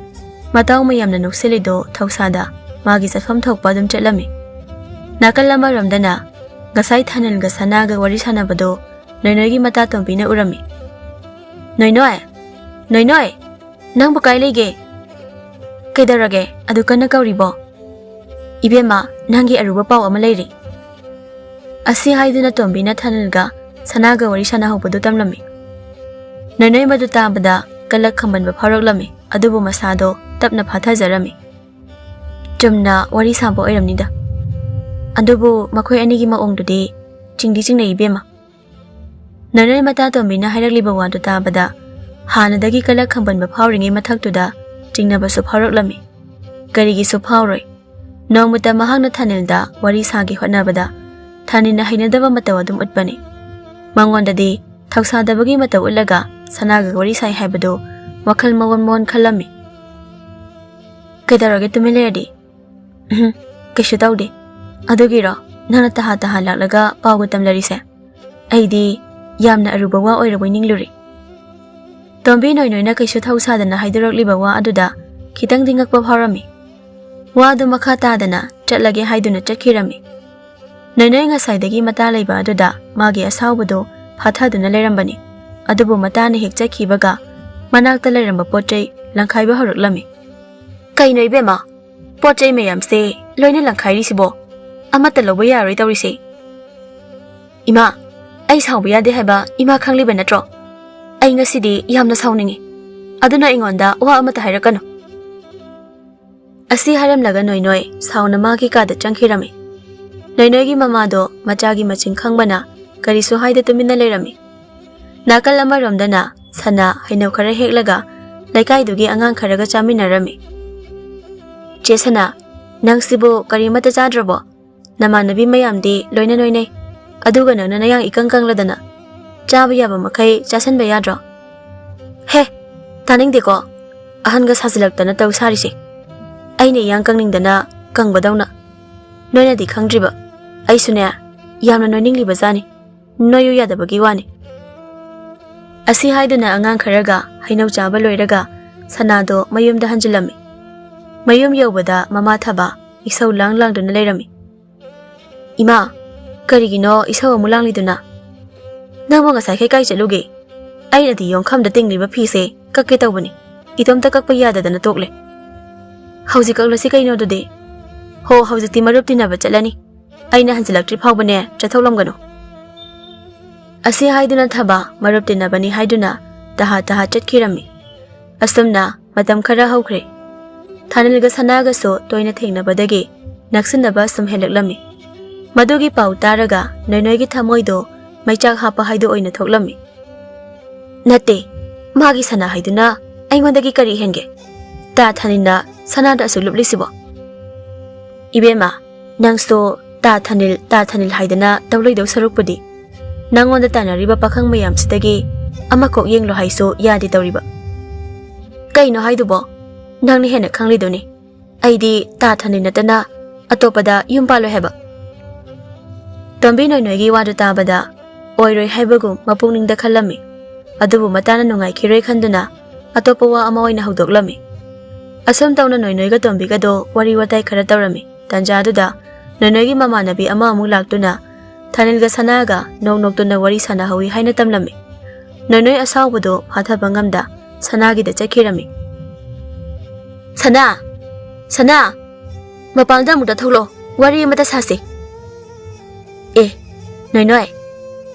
ꯃꯇꯥꯎ ꯃꯌꯥꯝꯅ ꯅꯣꯛꯁꯤꯜꯂꯤꯗꯣ ꯊꯧꯁꯥꯗ ꯃꯥꯒꯤ ꯆꯠꯐꯝ ꯊꯣꯛꯄ ꯑꯗꯨꯝ ꯆꯠꯂꯝꯃꯤ꯫ ꯅꯥꯀꯜ ꯑꯃꯔꯣꯝꯗꯅ ꯉꯁꯥꯏ ꯊꯥꯅꯤꯜꯒ ꯁꯅꯥꯒ ꯋꯥꯔꯤ ꯁꯥꯟꯅꯕꯗꯣ ꯅꯣꯏꯅꯣꯏꯒꯤ ꯃꯇꯥ ꯇꯣꯝꯕꯤꯅ ꯎꯔꯝꯃꯤ꯫ "ꯅꯣꯏꯅꯣꯏ! ꯅꯣꯏꯅꯣꯏ! ꯅꯪꯕꯨ ꯀꯥꯏ ꯂꯩꯒꯦ? ꯀꯩꯗꯧꯔꯒꯦ ꯑꯗꯨ ꯀꯟꯅ ꯀꯧꯔꯤꯕꯣ? ꯏꯕꯦꯝꯃ, ꯅꯪꯒꯤ ꯑꯔꯨꯕ ꯄꯥꯎ ꯑꯃ ꯂꯩꯔꯦ꯫" ꯑꯁꯤ ꯍꯥꯏꯗꯨꯅ ꯇꯣꯝꯕꯤꯅ ꯊꯥꯅꯤꯜꯒ ꯁꯅꯥꯒ ꯋꯥꯔꯤ ꯁꯥꯟꯅꯍꯧꯕꯗꯨ ꯇꯝꯂꯝꯃꯤ꯫ ꯅꯣꯏꯅꯣꯏ ꯃꯗꯨ ꯇꯥꯕꯗ ꯀꯂꯛ ꯈꯝꯕꯟꯕ ꯐꯥꯎꯔꯛꯂꯝꯃꯤ, ꯑꯗꯨꯕꯨ ꯃꯁꯥꯗꯣ ꯇꯞꯅ ꯐꯥꯊꯖꯔꯝꯃꯤ꯫ "ꯆꯨꯝꯅ ꯋꯥꯔꯤ ꯁꯥꯕ ꯑꯣꯏꯔꯝꯅꯤꯗ꯫ ꯑꯗꯨꯕꯨ ꯃꯈꯣꯏ ꯑꯅꯤꯒꯤ ꯃꯑꯣꯡꯗꯨꯗꯤ ꯆꯤꯡꯗꯤ ꯆꯤꯡꯅꯩ ꯏꯕꯦꯝꯃ꯫" ꯅꯣꯏꯅꯣꯏ ꯃꯇꯥ ꯇꯣꯝꯕꯤꯅ ꯍꯥꯏꯔꯛꯂꯤꯕ ꯋꯥꯗꯨ ꯇꯥꯕꯗ ꯍꯥꯟꯅꯗꯒꯤ ꯀꯂꯛ ꯈꯝꯕꯟꯕ ꯐꯥꯎꯔꯤꯉꯩ ꯃꯊꯛꯇꯨꯗ ꯆꯤꯡꯅꯕꯁꯨ ꯐꯥꯎꯔꯛꯂꯝꯃꯤ꯫ ꯀꯔꯤꯒꯤꯁꯨ ꯐꯥꯎꯔꯣꯏ? ꯅꯣꯡꯃꯇ ꯃꯍꯥꯛꯅ ꯊꯥꯅꯤꯜꯗ ꯋꯥꯔꯤ ꯁꯥꯒꯦ ꯍꯣꯠꯅꯕꯗ ꯊꯥꯅꯤꯜꯅ ꯍꯩꯅꯗꯕ ꯃꯇꯧ ꯑꯗꯨꯝ ꯎꯠꯄꯅꯤ꯫ ꯃꯉꯣꯟꯗꯗꯤ ꯊꯧꯁꯥꯗꯕꯒꯤ ꯃꯇꯧ ꯎꯠꯂꯒ ꯁꯅꯥꯒ ꯋꯥꯔꯤ ꯁꯥꯏ ꯍꯥꯏꯕꯗꯨ ꯋꯥꯈꯜ ꯃꯑꯣꯟ ꯃꯑꯣꯟ ꯈꯜꯂꯝꯃꯤ꯫ "ꯀꯩꯗꯧꯔꯒꯦ ꯇꯨꯃꯤꯟ ꯂꯩꯔꯗꯤ?" "ꯎꯝ, ꯀꯩꯁꯨ ꯇꯧꯗꯦ꯫ ꯑꯗꯨꯒꯤꯔꯣ ꯅꯪꯅ ꯇꯍꯥ ꯇꯍꯥ ꯂꯥꯛꯂꯒ ꯄꯥꯎꯒ ꯇꯝꯂꯔꯤꯁꯦ? ꯑꯩꯗꯤ ꯌꯥꯝꯅ ꯑꯔꯨꯕ ꯋꯥ ꯑꯣꯏꯔꯕꯣꯏ ꯅꯤꯡꯂꯨꯔꯦ꯫" ꯇꯣꯝꯕꯤ ꯅꯣꯏꯅꯣꯏꯅ ꯀꯩꯁꯨ ꯊꯧꯁꯥꯗꯅ ꯍꯥꯏꯗꯣꯔꯛꯂꯤꯕ ꯋꯥ ꯑꯗꯨꯗ ꯈꯤꯇꯪꯗꯤ ꯉꯛꯄ ꯐꯥꯎꯔꯝꯃꯤ꯫ ꯋꯥꯗꯨ ꯃꯈꯥ ꯇꯥꯗꯅ ꯆꯠꯂꯒꯦ ꯍꯥꯏꯗꯨꯅ ꯆꯠꯈꯤꯔꯝꯃꯤ꯫ ꯅꯣꯏꯅꯣꯏ ꯉꯁꯥꯏꯗꯒꯤ ꯃꯇꯥ ꯂꯩꯕ ꯑꯗꯨꯗ ꯃꯥꯒꯤ ꯑꯁꯥꯎꯕꯗꯨ ꯐꯥꯊꯗꯨꯅ ꯂꯩꯔꯝꯕꯅꯤ꯫ ꯑꯗꯨꯕꯨ ꯃꯇꯥꯅ ꯍꯦꯛ ꯆꯠꯈꯤꯕꯒ ꯃꯅꯥꯛꯇ ꯂꯩꯔꯝꯕ ꯄꯣꯠ ꯆꯩ ꯂꯪꯈꯥꯏꯕ ꯍꯧꯔꯛꯂꯝꯃꯤ꯫ "ꯀꯩꯅꯣ ꯏꯕꯦꯝꯃ, ꯄꯣꯠ ꯆꯩ ꯃꯌꯥꯝꯁꯦ ꯂꯣꯏꯅ ꯂꯪꯈꯥꯏꯔꯤꯁꯤꯕꯣ? ꯑꯃꯠꯇ ꯂꯧꯕ ꯌꯥꯔꯣꯏ ꯇꯧꯔꯤꯁꯦ꯫" "ꯏꯃꯥ, ꯑꯩ ꯁꯥꯎꯕ ꯌꯥꯗꯦ ꯍꯥꯏꯕ ꯏꯃꯥ ꯈꯪꯂꯤꯕ ꯅꯠꯇ꯭ꯔꯣ? ꯑꯩ ꯉꯁꯤꯗꯤ ꯌꯥꯝꯅ ꯁꯥꯎꯅꯤꯡꯉꯤ꯫ ꯑꯗꯨꯅ ꯑꯩꯉꯣꯟꯗ ꯋꯥ ꯑꯃꯠꯇ ꯍꯥꯏꯔꯛꯀꯅꯨ꯫" ꯑꯁꯤ ꯍꯥꯏꯔꯝꯂꯒ ꯅꯣꯏꯅꯣꯏ ꯁꯥꯎꯅ ꯃꯥꯒꯤ ꯀꯥꯗ ꯆꯪꯈꯤꯔꯝꯃꯤ꯫ ꯅꯣꯏꯅꯣꯏꯒꯤ ꯃꯃꯥꯗꯣ ꯃꯆꯥꯒꯤ ꯃꯆꯤꯡ ꯈꯪꯕꯅ ꯀꯔꯤꯁꯨ ꯍꯥꯏꯗ ꯇꯨꯃꯤꯟꯅ ꯂꯩꯔꯝꯃꯤ꯫ ꯅꯥꯀꯜ ꯑꯃꯔꯣꯝꯗꯅ ꯁꯅꯥ ꯍꯩꯅꯧ ꯈꯔ ꯍꯦꯛꯂꯒ ꯂꯩꯀꯥꯏꯗꯨꯒꯤ ꯑꯉꯥꯡ ꯈꯔꯒ ꯆꯥꯃꯤꯟꯅꯔꯝꯃꯤ꯫ "ꯆꯦ ꯁꯅꯥ, ꯅꯪꯁꯤꯕꯨ ꯀꯔꯤꯃꯠꯇ ꯆꯥꯗ꯭ꯔꯕꯣ? ꯅꯃꯥꯟꯅꯕꯤ ꯃꯌꯥꯝꯗꯤ ꯂꯣꯏꯅ ꯅꯣꯏꯅꯩ, ꯑꯗꯨꯒ ꯅꯪꯅ ꯅꯌꯥꯡ ꯏꯀꯪ ꯀꯪꯂꯗꯅ꯫ ꯆꯥꯕ ꯌꯥꯕ ꯃꯈꯩ ꯆꯥꯁꯟꯕ ꯌꯥꯗ꯭ꯔꯣ?" "ꯍꯦ, ꯇꯥꯅꯤꯡꯗꯦꯀꯣ, ꯑꯍꯟꯒ ꯁꯥꯖꯤꯜꯂꯛꯇꯅ ꯇꯧ ꯁꯥꯔꯤꯁꯦ꯫ ꯑꯩꯅ ꯏꯌꯥꯡ ꯀꯪꯅꯤꯡꯗꯅ ꯀꯪꯕꯗꯧꯅ꯫ ꯅꯣꯏꯅꯗꯤ ꯈꯪꯗ꯭ꯔꯤꯕ, ꯑꯩꯁꯨꯅꯦ ꯌꯥꯝꯅ ꯅꯣꯏꯅꯤꯡꯂꯤꯕ ꯖꯥꯠꯅꯤ꯫ ꯅꯣꯏꯌꯨ ꯌꯥꯗꯕꯒꯤ ꯋꯥꯅꯤ꯫" ꯑꯁꯤ ꯍꯥꯏꯗꯨꯅ ꯑꯉꯥꯡ ꯈꯔꯒ ꯍꯩꯅꯧ ꯆꯥꯕ ꯂꯣꯏꯔꯒ ꯁꯅꯥꯗꯣ ꯃꯌꯨꯝꯗ ꯍꯟꯖꯤꯜꯂꯝꯃꯤ꯫ ꯃꯌꯨꯝ ꯌꯧꯕꯗ ꯃꯃꯥ ꯊꯕ ꯏꯁꯧ ꯂꯥꯡ ꯂꯥꯡꯗꯨꯅ ꯂꯩꯔꯝꯃꯤ꯫ "ꯏꯃꯥ, ꯀꯔꯤꯒꯤꯅꯣ ꯏꯁꯧ ꯑꯃꯨꯛ ꯂꯥꯡꯂꯤꯗꯨꯅ? ꯅꯪꯕꯨ ꯉꯁꯥꯏꯈꯩ ꯀꯥꯏ ꯆꯠꯂꯨꯒꯦ? ꯑꯩꯅꯗꯤ ꯌꯣꯡꯈꯝꯗ ꯇꯤꯡꯂꯤꯕ ꯐꯤꯁꯦ ꯀꯛꯀꯦ ꯇꯧꯕꯅꯤ, ꯏꯇꯣꯝꯇ ꯀꯛꯄ ꯌꯥꯗꯗꯅ ꯇꯣꯛꯂꯦ꯫" "ꯍꯧꯖꯤꯛ ꯀꯛꯂꯁꯤ ꯀꯩꯅꯣ ꯑꯗꯨꯗꯤ꯫ ꯍꯣ, ꯍꯧꯖꯤꯛꯇꯤ ꯃꯔꯨꯞ ꯇꯤꯟꯅꯕ ꯆꯠꯂꯅꯤ꯫ ꯑꯩꯅ ꯍꯟꯖꯤꯜꯂꯛꯇ꯭ꯔꯤ ꯐꯥꯎꯕꯅꯦ ꯆꯠꯊꯣꯛꯂꯝꯒꯅꯨ꯫" ꯑꯁꯤ ꯍꯥꯏꯗꯨꯅ ꯊꯕ ꯃꯔꯨꯞ ꯇꯤꯟꯅꯕꯅꯤ ꯍꯥꯏꯗꯨꯅ ꯇꯍꯥ ꯇꯍꯥ ꯆꯠꯈꯤꯔꯝꯃꯤ꯫ ꯑꯁꯨꯝꯅ ꯃꯇꯝ ꯈꯔ ꯍꯧꯈ꯭ꯔꯦ꯫ ꯊꯥꯅꯤꯜꯒ ꯁꯅꯥꯒꯁꯨ ꯇꯣꯏꯅ ꯊꯦꯡꯅꯕꯗꯒꯤ ꯅꯛꯁꯤꯟꯅꯕ ꯁꯨꯝ ꯍꯦꯜꯂꯛꯂꯝꯃꯤ꯫ ꯃꯗꯨꯒꯤ ꯄꯥꯎ ꯇꯥꯔꯒ ꯅꯣꯏꯅꯣꯏꯒꯤ ꯊꯃꯣꯏꯗꯣ ꯃꯩꯆꯥꯛ ꯍꯥꯞꯄ ꯍꯥꯏꯗꯨ ꯑꯣꯏꯅ ꯊꯣꯛꯂꯝꯃꯤ꯫ "ꯅꯠꯇꯦ, ꯃꯥꯒꯤ ꯁꯅꯥ ꯍꯥꯏꯗꯨꯅ ꯑꯩꯉꯣꯟꯗꯒꯤ ꯀꯔꯤ ꯍꯦꯟꯒꯦ? ꯇꯥ ꯊꯥꯅꯤꯜꯅ ꯁꯅꯥꯗ ꯑꯁꯨꯛ ꯂꯨꯞꯂꯤꯁꯤꯕꯣ?" "ꯏꯕꯦꯝꯃ, ꯅꯪꯁꯨ ꯇꯥ ꯊꯥꯅꯤꯜ, ꯇꯥ ꯊꯥꯅꯤꯜ ꯍꯥꯏꯗꯅ ꯇꯧ ꯂꯩꯗꯧ ꯁꯔꯨꯛꯄꯨꯗꯤ, ꯅꯪꯉꯣꯟꯗ ꯇꯥꯟꯅꯔꯤꯕ ꯄꯥꯈꯪ ꯃꯌꯥꯝꯁꯤꯗꯒꯤ ꯑꯃ ꯀꯣꯛ ꯌꯦꯡꯂꯣ ꯍꯥꯏꯁꯨ ꯌꯥꯗꯦ ꯇꯧꯔꯤꯕ꯫ ꯀꯩꯅꯣ ꯍꯥꯏꯗꯨꯕꯣ? ꯅꯪꯅ ꯍꯦꯟꯅ ꯈꯪꯂꯤꯗꯨꯅꯤ꯫ ꯑꯩꯗꯤ ꯇꯥ ꯊꯥꯅꯤꯜ ꯅꯠꯇꯅ ꯑꯇꯣꯞꯄꯗ ꯌꯨꯝ ꯄꯥꯜꯂꯣꯏ ꯍꯥꯏꯕ꯫" ꯇꯣꯝꯕꯤ ꯅꯣꯏꯅꯣꯏꯒꯤ ꯋꯥꯗꯨ ꯇꯥꯕꯗ ꯑꯣꯏꯔꯣꯏ ꯍꯥꯏꯕꯒꯨꯝ ꯃꯄꯨꯛꯅꯤꯡꯗ ꯈꯜꯂꯝꯃꯤ꯫ ꯑꯗꯨꯕꯨ ꯃꯇꯥꯅ ꯅꯨꯡꯉꯥꯏꯈꯤꯔꯣꯏ ꯈꯟꯗꯨꯅ ꯑꯇꯣꯞꯄ ꯋꯥ ꯑꯃ ꯑꯣꯏꯅ ꯍꯧꯗꯣꯛꯂꯝꯃꯤ꯫ ꯑꯁꯨꯝ ꯇꯧꯅ ꯅꯣꯏꯅꯣꯏꯒ ꯇꯣꯝꯕꯤꯒꯗꯣ ꯋꯥꯔꯤ ꯋꯥꯇꯥꯏ ꯈꯔ ꯇꯧꯔꯝꯃꯤ꯫ ꯇꯟꯖꯥꯗꯨꯗ ꯅꯣꯏꯅꯣꯏꯒꯤ ꯃꯃꯥꯟꯅꯕꯤ ꯑꯃ ꯑꯃꯨꯛ ꯂꯥꯛꯇꯨꯅ ꯊꯥꯅꯤꯜꯒ ꯁꯅꯥꯒ ꯅꯣꯛ ꯅꯣꯛꯇꯨꯅ ꯋꯥꯔꯤ ꯁꯥꯟꯅꯍꯧꯏ ꯍꯥꯏꯅ ꯇꯝꯂꯝꯃꯤ꯫ ꯅꯣꯏꯅꯣꯏ ꯑꯁꯥꯎꯕꯗꯣ ꯐꯥꯊꯕ ꯉꯝꯗ ꯁꯅꯥꯒꯤꯗ ꯆꯠꯈꯤꯔꯝꯃꯤ꯫ "ꯁꯅꯥ! ꯁꯅꯥ! ꯃꯄꯥꯟꯗ ꯑꯃꯨꯛꯇ ꯊꯣꯛꯂꯛꯑꯣ, ꯋꯥꯔꯤ ꯑꯃꯇ ꯁꯥꯁꯤ꯫" "ꯑꯦ, ꯅꯣꯏꯅꯣꯏ,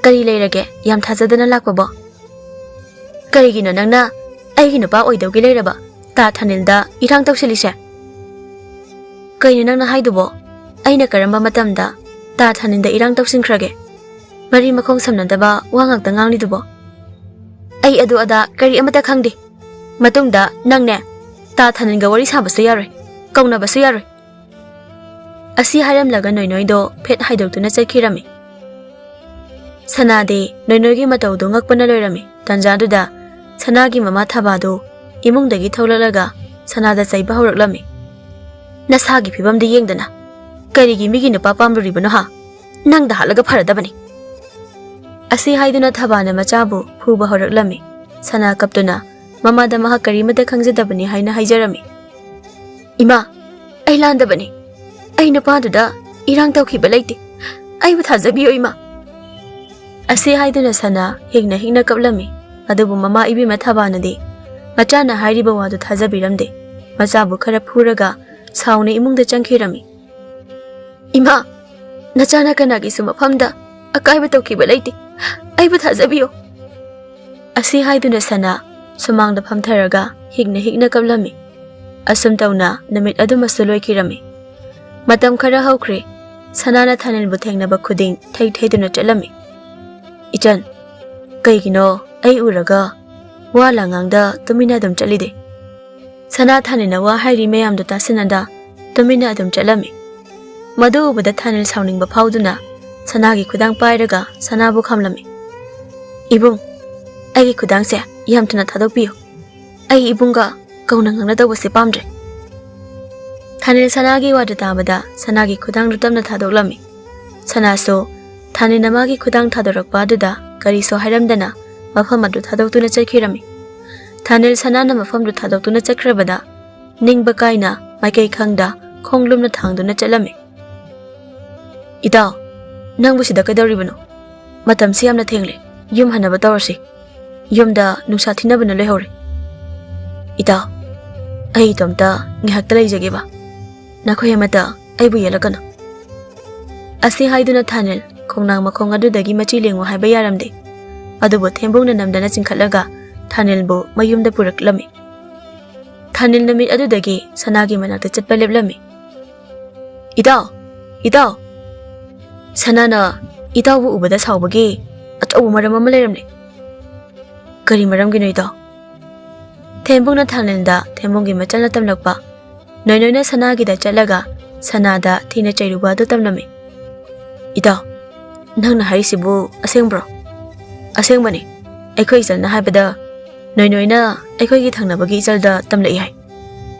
ꯀꯔꯤ ꯂꯩꯔꯒꯦ ꯌꯥꯝ ꯊꯥꯖꯗꯅ ꯂꯥꯛꯄꯕꯣ? ꯀꯔꯤꯒꯤꯅꯣ ꯅꯪꯅ ꯑꯩꯒꯤ ꯅꯨꯄꯥ ꯑꯣꯏꯗꯧꯒꯤ ꯂꯩꯔꯕ ꯇꯥ ꯊꯥꯅꯤꯜꯗ ꯏꯔꯥꯡ ꯇꯧꯁꯤꯜꯂꯤꯁꯦ?" "ꯀꯩꯅꯣ ꯅꯪꯅ ꯍꯥꯏꯗꯨꯕꯣ? ꯑꯩꯅ ꯀꯔꯝꯕ ꯃꯇꯝꯗ ꯇꯥ ꯊꯥꯅꯤꯜꯗ ꯏꯔꯥꯡ ꯇꯧꯁꯤꯟꯈ꯭ꯔꯒꯦ? ꯃꯔꯤ ꯃꯈꯣꯡ ꯁꯝꯅꯗꯕ ꯋꯥ ꯉꯥꯛꯇ ꯉꯥꯡꯂꯤꯗꯨꯕꯣ? ꯑꯩ ꯑꯗꯨ ꯑꯗꯥ ꯀꯔꯤ ꯑꯃꯠꯇ ꯈꯪꯗꯦ꯫ ꯃꯇꯨꯡꯗ ꯅꯪꯅꯦ, ꯇꯥ ꯊꯥꯅꯤꯟꯒ ꯋꯥꯔꯤ ꯁꯥꯕꯁꯨ ꯌꯥꯔꯣꯏ, ꯀꯧꯅꯕꯁꯨ ꯌꯥꯔꯣꯏ꯫ ꯑꯁꯤ ꯍꯥꯏꯔꯝꯂꯒ ꯅꯣꯏꯅꯣꯏꯗꯣ ꯐꯦꯠ ꯍꯥꯏꯗꯣꯛꯇꯨꯅ ꯆꯠꯈꯤꯔꯝꯃꯤ꯫ ꯁꯅꯥꯗꯤ ꯅꯣꯏꯅꯣꯏꯒꯤ ꯃꯇꯧꯗꯨ ꯉꯛꯄꯅ ꯂꯣꯏꯔꯝꯃꯤ꯫ ꯇꯥꯟꯖꯥꯗꯨꯗ ꯁꯅꯥꯒꯤ ꯃꯃꯥ ꯊꯕꯥꯗꯨ ꯏꯃꯨꯡꯗꯒꯤ ꯊꯣꯛꯂꯛꯂꯒ ꯁꯅꯥꯗ ꯆꯩꯕ ꯍꯧꯔꯛꯂꯝꯃꯤ꯫ "ꯅꯁꯥꯒꯤ ꯐꯤꯕꯝꯗꯤ ꯌꯦꯡꯗꯅ ꯀꯔꯤꯒꯤ ꯃꯤꯒꯤ ꯅꯨꯄꯥ ꯄꯥꯝꯂꯨꯔꯤꯕꯅꯣ ꯍꯥ? ꯅꯪꯗ ꯍꯥꯠꯂꯒ ꯐꯔꯗꯕꯅꯤ!" ꯑꯁꯤ ꯍꯥꯏꯗꯨꯅ ꯊꯕꯥꯅ ꯃꯆꯥꯕꯨ ꯐꯨꯕ ꯍꯧꯔꯛꯂꯝꯃꯤ꯫ ꯁꯅꯥ ꯀꯞꯇꯨꯅ ꯃꯃꯥꯗ ꯃꯍꯥꯛ ꯀꯔꯤꯃꯠꯇ ꯈꯪꯖꯗꯕꯅꯤ ꯍꯥꯏꯅ ꯍꯥꯏꯖꯔꯝꯃꯤ꯫ "ꯏꯃꯥ, ꯑꯩ ꯂꯥꯟꯗꯕꯅꯤ꯫ ꯑꯩ ꯅꯨꯄꯥꯗꯨꯗ ꯏꯔꯥꯡ ꯇꯧꯈꯤꯕ ꯂꯩꯇꯦ꯫ ꯑꯩꯕꯨ ꯊꯥꯖꯕꯤꯌꯨ, ꯏꯃꯥ!" ꯑꯁꯤ ꯍꯥꯏꯗꯨꯅ ꯁꯅꯥ ꯍꯤꯡꯅ ꯍꯤꯡꯅ ꯀꯞꯂꯝꯃꯤ꯫ ꯑꯗꯨꯕꯨ ꯃꯃꯥ ꯏꯕꯦꯝꯃ ꯊꯕꯥꯅꯗꯤ ꯃꯆꯥꯅ ꯍꯥꯏꯔꯤꯕ ꯋꯥꯗꯨ ꯊꯥꯖꯕꯤꯔꯝꯗꯦ꯫ ꯃꯆꯥꯕꯨ ꯈꯔ ꯐꯨꯔꯒ ꯁꯥꯎꯅ ꯏꯃꯨꯡꯗ ꯆꯪꯈꯤꯔꯝꯃꯤ꯫ "ꯏꯃꯥ, ꯅꯆꯥꯅ ꯀꯅꯥꯒꯤꯁꯨ ꯃꯐꯝꯗ ꯑꯀꯥꯏꯕ ꯇꯧꯈꯤꯕ ꯂꯩꯇꯦ꯫ ꯑꯩꯕꯨ ꯊꯥꯖꯕꯤꯌꯨ!" ꯑꯁꯤ ꯍꯥꯏꯗꯨꯅ ꯁꯅꯥ ꯁꯨꯃꯥꯡꯗ ꯐꯝꯊꯔꯒ ꯍꯤꯛꯅ ꯍꯤꯛꯅ ꯀꯞꯂꯝꯃꯤ꯫ ꯑꯁꯨꯝ ꯇꯧꯅ ꯅꯨꯃꯤꯠ ꯑꯗꯨꯃꯁꯨ ꯂꯣꯏꯈꯤꯔꯝꯃꯤ꯫ ꯃꯇꯝ ꯈꯔ ꯍꯧꯈ꯭ꯔꯦ꯫ ꯁꯅꯥꯅ ꯊꯥꯅꯤꯜꯕꯨ ꯊꯦꯡꯅꯕ ꯈꯨꯗꯤꯡ ꯊꯩ ꯊꯩꯗꯨꯅ ꯆꯠꯂꯝꯃꯤ꯫ "ꯏꯆꯟ, ꯀꯩꯒꯤꯅꯣ ꯑꯩ ꯎꯔꯒ ꯋꯥ ꯂꯥꯡꯉꯥꯡꯗ ꯇꯨꯃꯤꯟꯅ ꯑꯗꯨꯝ ꯆꯠꯂꯤꯗꯦ?" ꯁꯅꯥ ꯊꯥꯅꯤꯜꯅ ꯋꯥ ꯍꯥꯏꯔꯤ ꯃꯌꯥꯝꯗꯨ ꯇꯥꯁꯤꯟꯅꯗ ꯇꯨꯃꯤꯟꯅ ꯑꯗꯨꯝ ꯆꯠꯂꯝꯃꯤ꯫ ꯃꯗꯨ ꯎꯕꯗ ꯊꯥꯅꯤꯜ ꯁꯥꯎꯅꯤꯡꯕ ꯐꯥꯎꯗꯨꯅ ꯁꯅꯥꯒꯤ ꯈꯨꯗꯥꯡ ꯄꯥꯏꯔꯒ ꯁꯅꯥꯕꯨ ꯈꯥꯝꯂꯝꯃꯤ꯫ "ꯏꯕꯨꯡ, ꯑꯩꯒꯤ ꯈꯨꯗꯥꯡꯁꯦ ꯌꯥꯝ ꯊꯨꯅ ꯊꯥꯗꯣꯛꯄꯤꯌꯨ꯫ ꯑꯩ ꯏꯕꯨꯡꯒ ꯀꯧꯅ ꯉꯥꯡꯅꯗꯧꯕꯁꯦ ꯄꯥꯝꯗ꯭ꯔꯦ꯫" ꯊꯥꯅꯤꯜ ꯁꯅꯥꯒꯤ ꯋꯥꯗꯨ ꯇꯥꯕꯗ ꯁꯅꯥꯒꯤ ꯈꯨꯗꯥꯡꯗꯨ ꯇꯞꯅ ꯊꯥꯗꯣꯛꯂꯝꯃꯤ꯫ ꯁꯅꯥꯁꯨ ꯊꯥꯅꯤꯜꯅ ꯃꯥꯒꯤ ꯈꯨꯗꯥꯡ ꯊꯥꯗꯣꯔꯛꯄ ꯑꯗꯨꯗ ꯀꯔꯤꯁꯨ ꯍꯥꯏꯔꯝꯗꯅ ꯃꯐꯝ ꯑꯗꯨ ꯊꯥꯗꯣꯛꯇꯨꯅ ꯆꯠꯈꯤꯔꯝꯃꯤ꯫ ꯊꯥꯅꯤꯜ ꯁꯅꯥꯅ ꯃꯐꯝꯗꯨ ꯊꯥꯗꯣꯛꯇꯨꯅ ꯆꯠꯈ꯭ꯔꯕꯗ ꯅꯤꯡꯕ ꯀꯥꯏꯅ ꯃꯥꯏꯀꯩ ꯈꯪꯗ ꯈꯣꯡ ꯂꯨꯝꯅ ꯊꯥꯡꯗꯨꯅ ꯆꯠꯂꯝꯃꯤ꯫ "ꯏꯇꯥꯎ, ꯅꯪꯕꯨ ꯁꯤꯗ ꯀꯩꯗꯧꯔꯤꯕꯅꯣ? ꯃꯇꯝꯁꯤ ꯌꯥꯝꯅ ꯊꯦꯡꯂꯦ꯫ ꯌꯨꯝ ꯍꯟꯅꯕ ꯇꯧꯔꯁꯤ꯫ ꯌꯨꯝꯗ ꯅꯨꯡꯁꯥ ꯊꯤꯅꯕꯅ ꯂꯣꯏꯍꯧꯔꯦ꯫ ꯏꯇꯥꯎ, ꯑꯩ ꯏꯇꯣꯝꯇ ꯉꯥꯏꯍꯥꯛꯇ ꯂꯩꯖꯒꯦꯕ꯫ ꯅꯈꯣꯏ ꯑꯃꯠꯇ ꯑꯩꯕꯨ ꯌꯦꯠꯂꯛꯀꯅꯨ꯫" ꯑꯁꯤ ꯍꯥꯏꯗꯨꯅ ꯊꯥꯅꯤꯜ ꯈꯣꯡꯅꯥꯡ ꯃꯈꯣꯡ ꯑꯗꯨꯗꯒꯤ ꯃꯆꯤ ꯂꯦꯡꯉꯨ ꯍꯥꯏꯕ ꯌꯥꯔꯝꯗꯦ꯫ ꯑꯗꯨꯕꯨ ꯊꯦꯝꯕꯨꯡꯅ ꯅꯝꯗꯅ ꯆꯤꯡꯈꯠꯂꯒ ꯊꯥꯅꯤꯜꯕꯨ ꯃꯌꯨꯝꯗ ꯄꯨꯔꯛꯂꯝꯃꯤ꯫ ꯊꯥꯅꯤꯜ ꯅꯨꯃꯤꯠ ꯑꯗꯨꯗꯒꯤ ꯁꯅꯥꯒꯤ ꯃꯅꯥꯛꯇ ꯆꯠꯄ ꯂꯦꯞꯂꯝꯃꯤ꯫ "ꯏꯇꯥꯎ! ꯏꯇꯥꯎ!" ꯁꯅꯥꯅ ꯏꯇꯥꯎꯕꯨ ꯎꯕꯗ ꯁꯥꯎꯕꯒꯤ ꯑꯆꯧꯕ ꯃꯔꯝ ꯑꯃ ꯂꯩꯔꯝꯂꯦ꯫ ꯀꯔꯤ ꯃꯔꯝꯒꯤꯅꯣ ꯏꯇꯥꯎ? ꯊꯦꯝꯕꯨꯡꯅ ꯊꯥꯅꯤꯜꯗ ꯊꯦꯝꯕꯨꯡꯒꯤ ꯃꯆꯜꯅ ꯇꯝꯂꯛꯄ, ꯅꯣꯏꯅꯣꯏꯅ ꯁꯅꯥꯒꯤꯗ ꯆꯠꯂꯒ ꯁꯅꯥꯗ ꯊꯤꯅ ꯆꯩꯔꯨꯕ ꯑꯗꯨ ꯇꯝꯂꯝꯃꯤ꯫ ꯏꯇꯥꯎ, ꯅꯪꯅ ꯍꯥꯏꯔꯤꯁꯤꯕꯨ ꯑꯁꯦꯡꯕ꯭ꯔꯣ? ꯑꯁꯦꯡꯕꯅꯤ꯫ ꯑꯩꯈꯣꯏ ꯏꯆꯜꯅ ꯍꯥꯏꯕꯗ ꯅꯣꯏꯅꯣꯏꯅ ꯑꯩꯈꯣꯏꯒꯤ ꯊꯪꯅꯕꯒꯤ ꯏꯆꯜꯗ ꯇꯝꯂꯛꯏ ꯍꯥꯏ꯫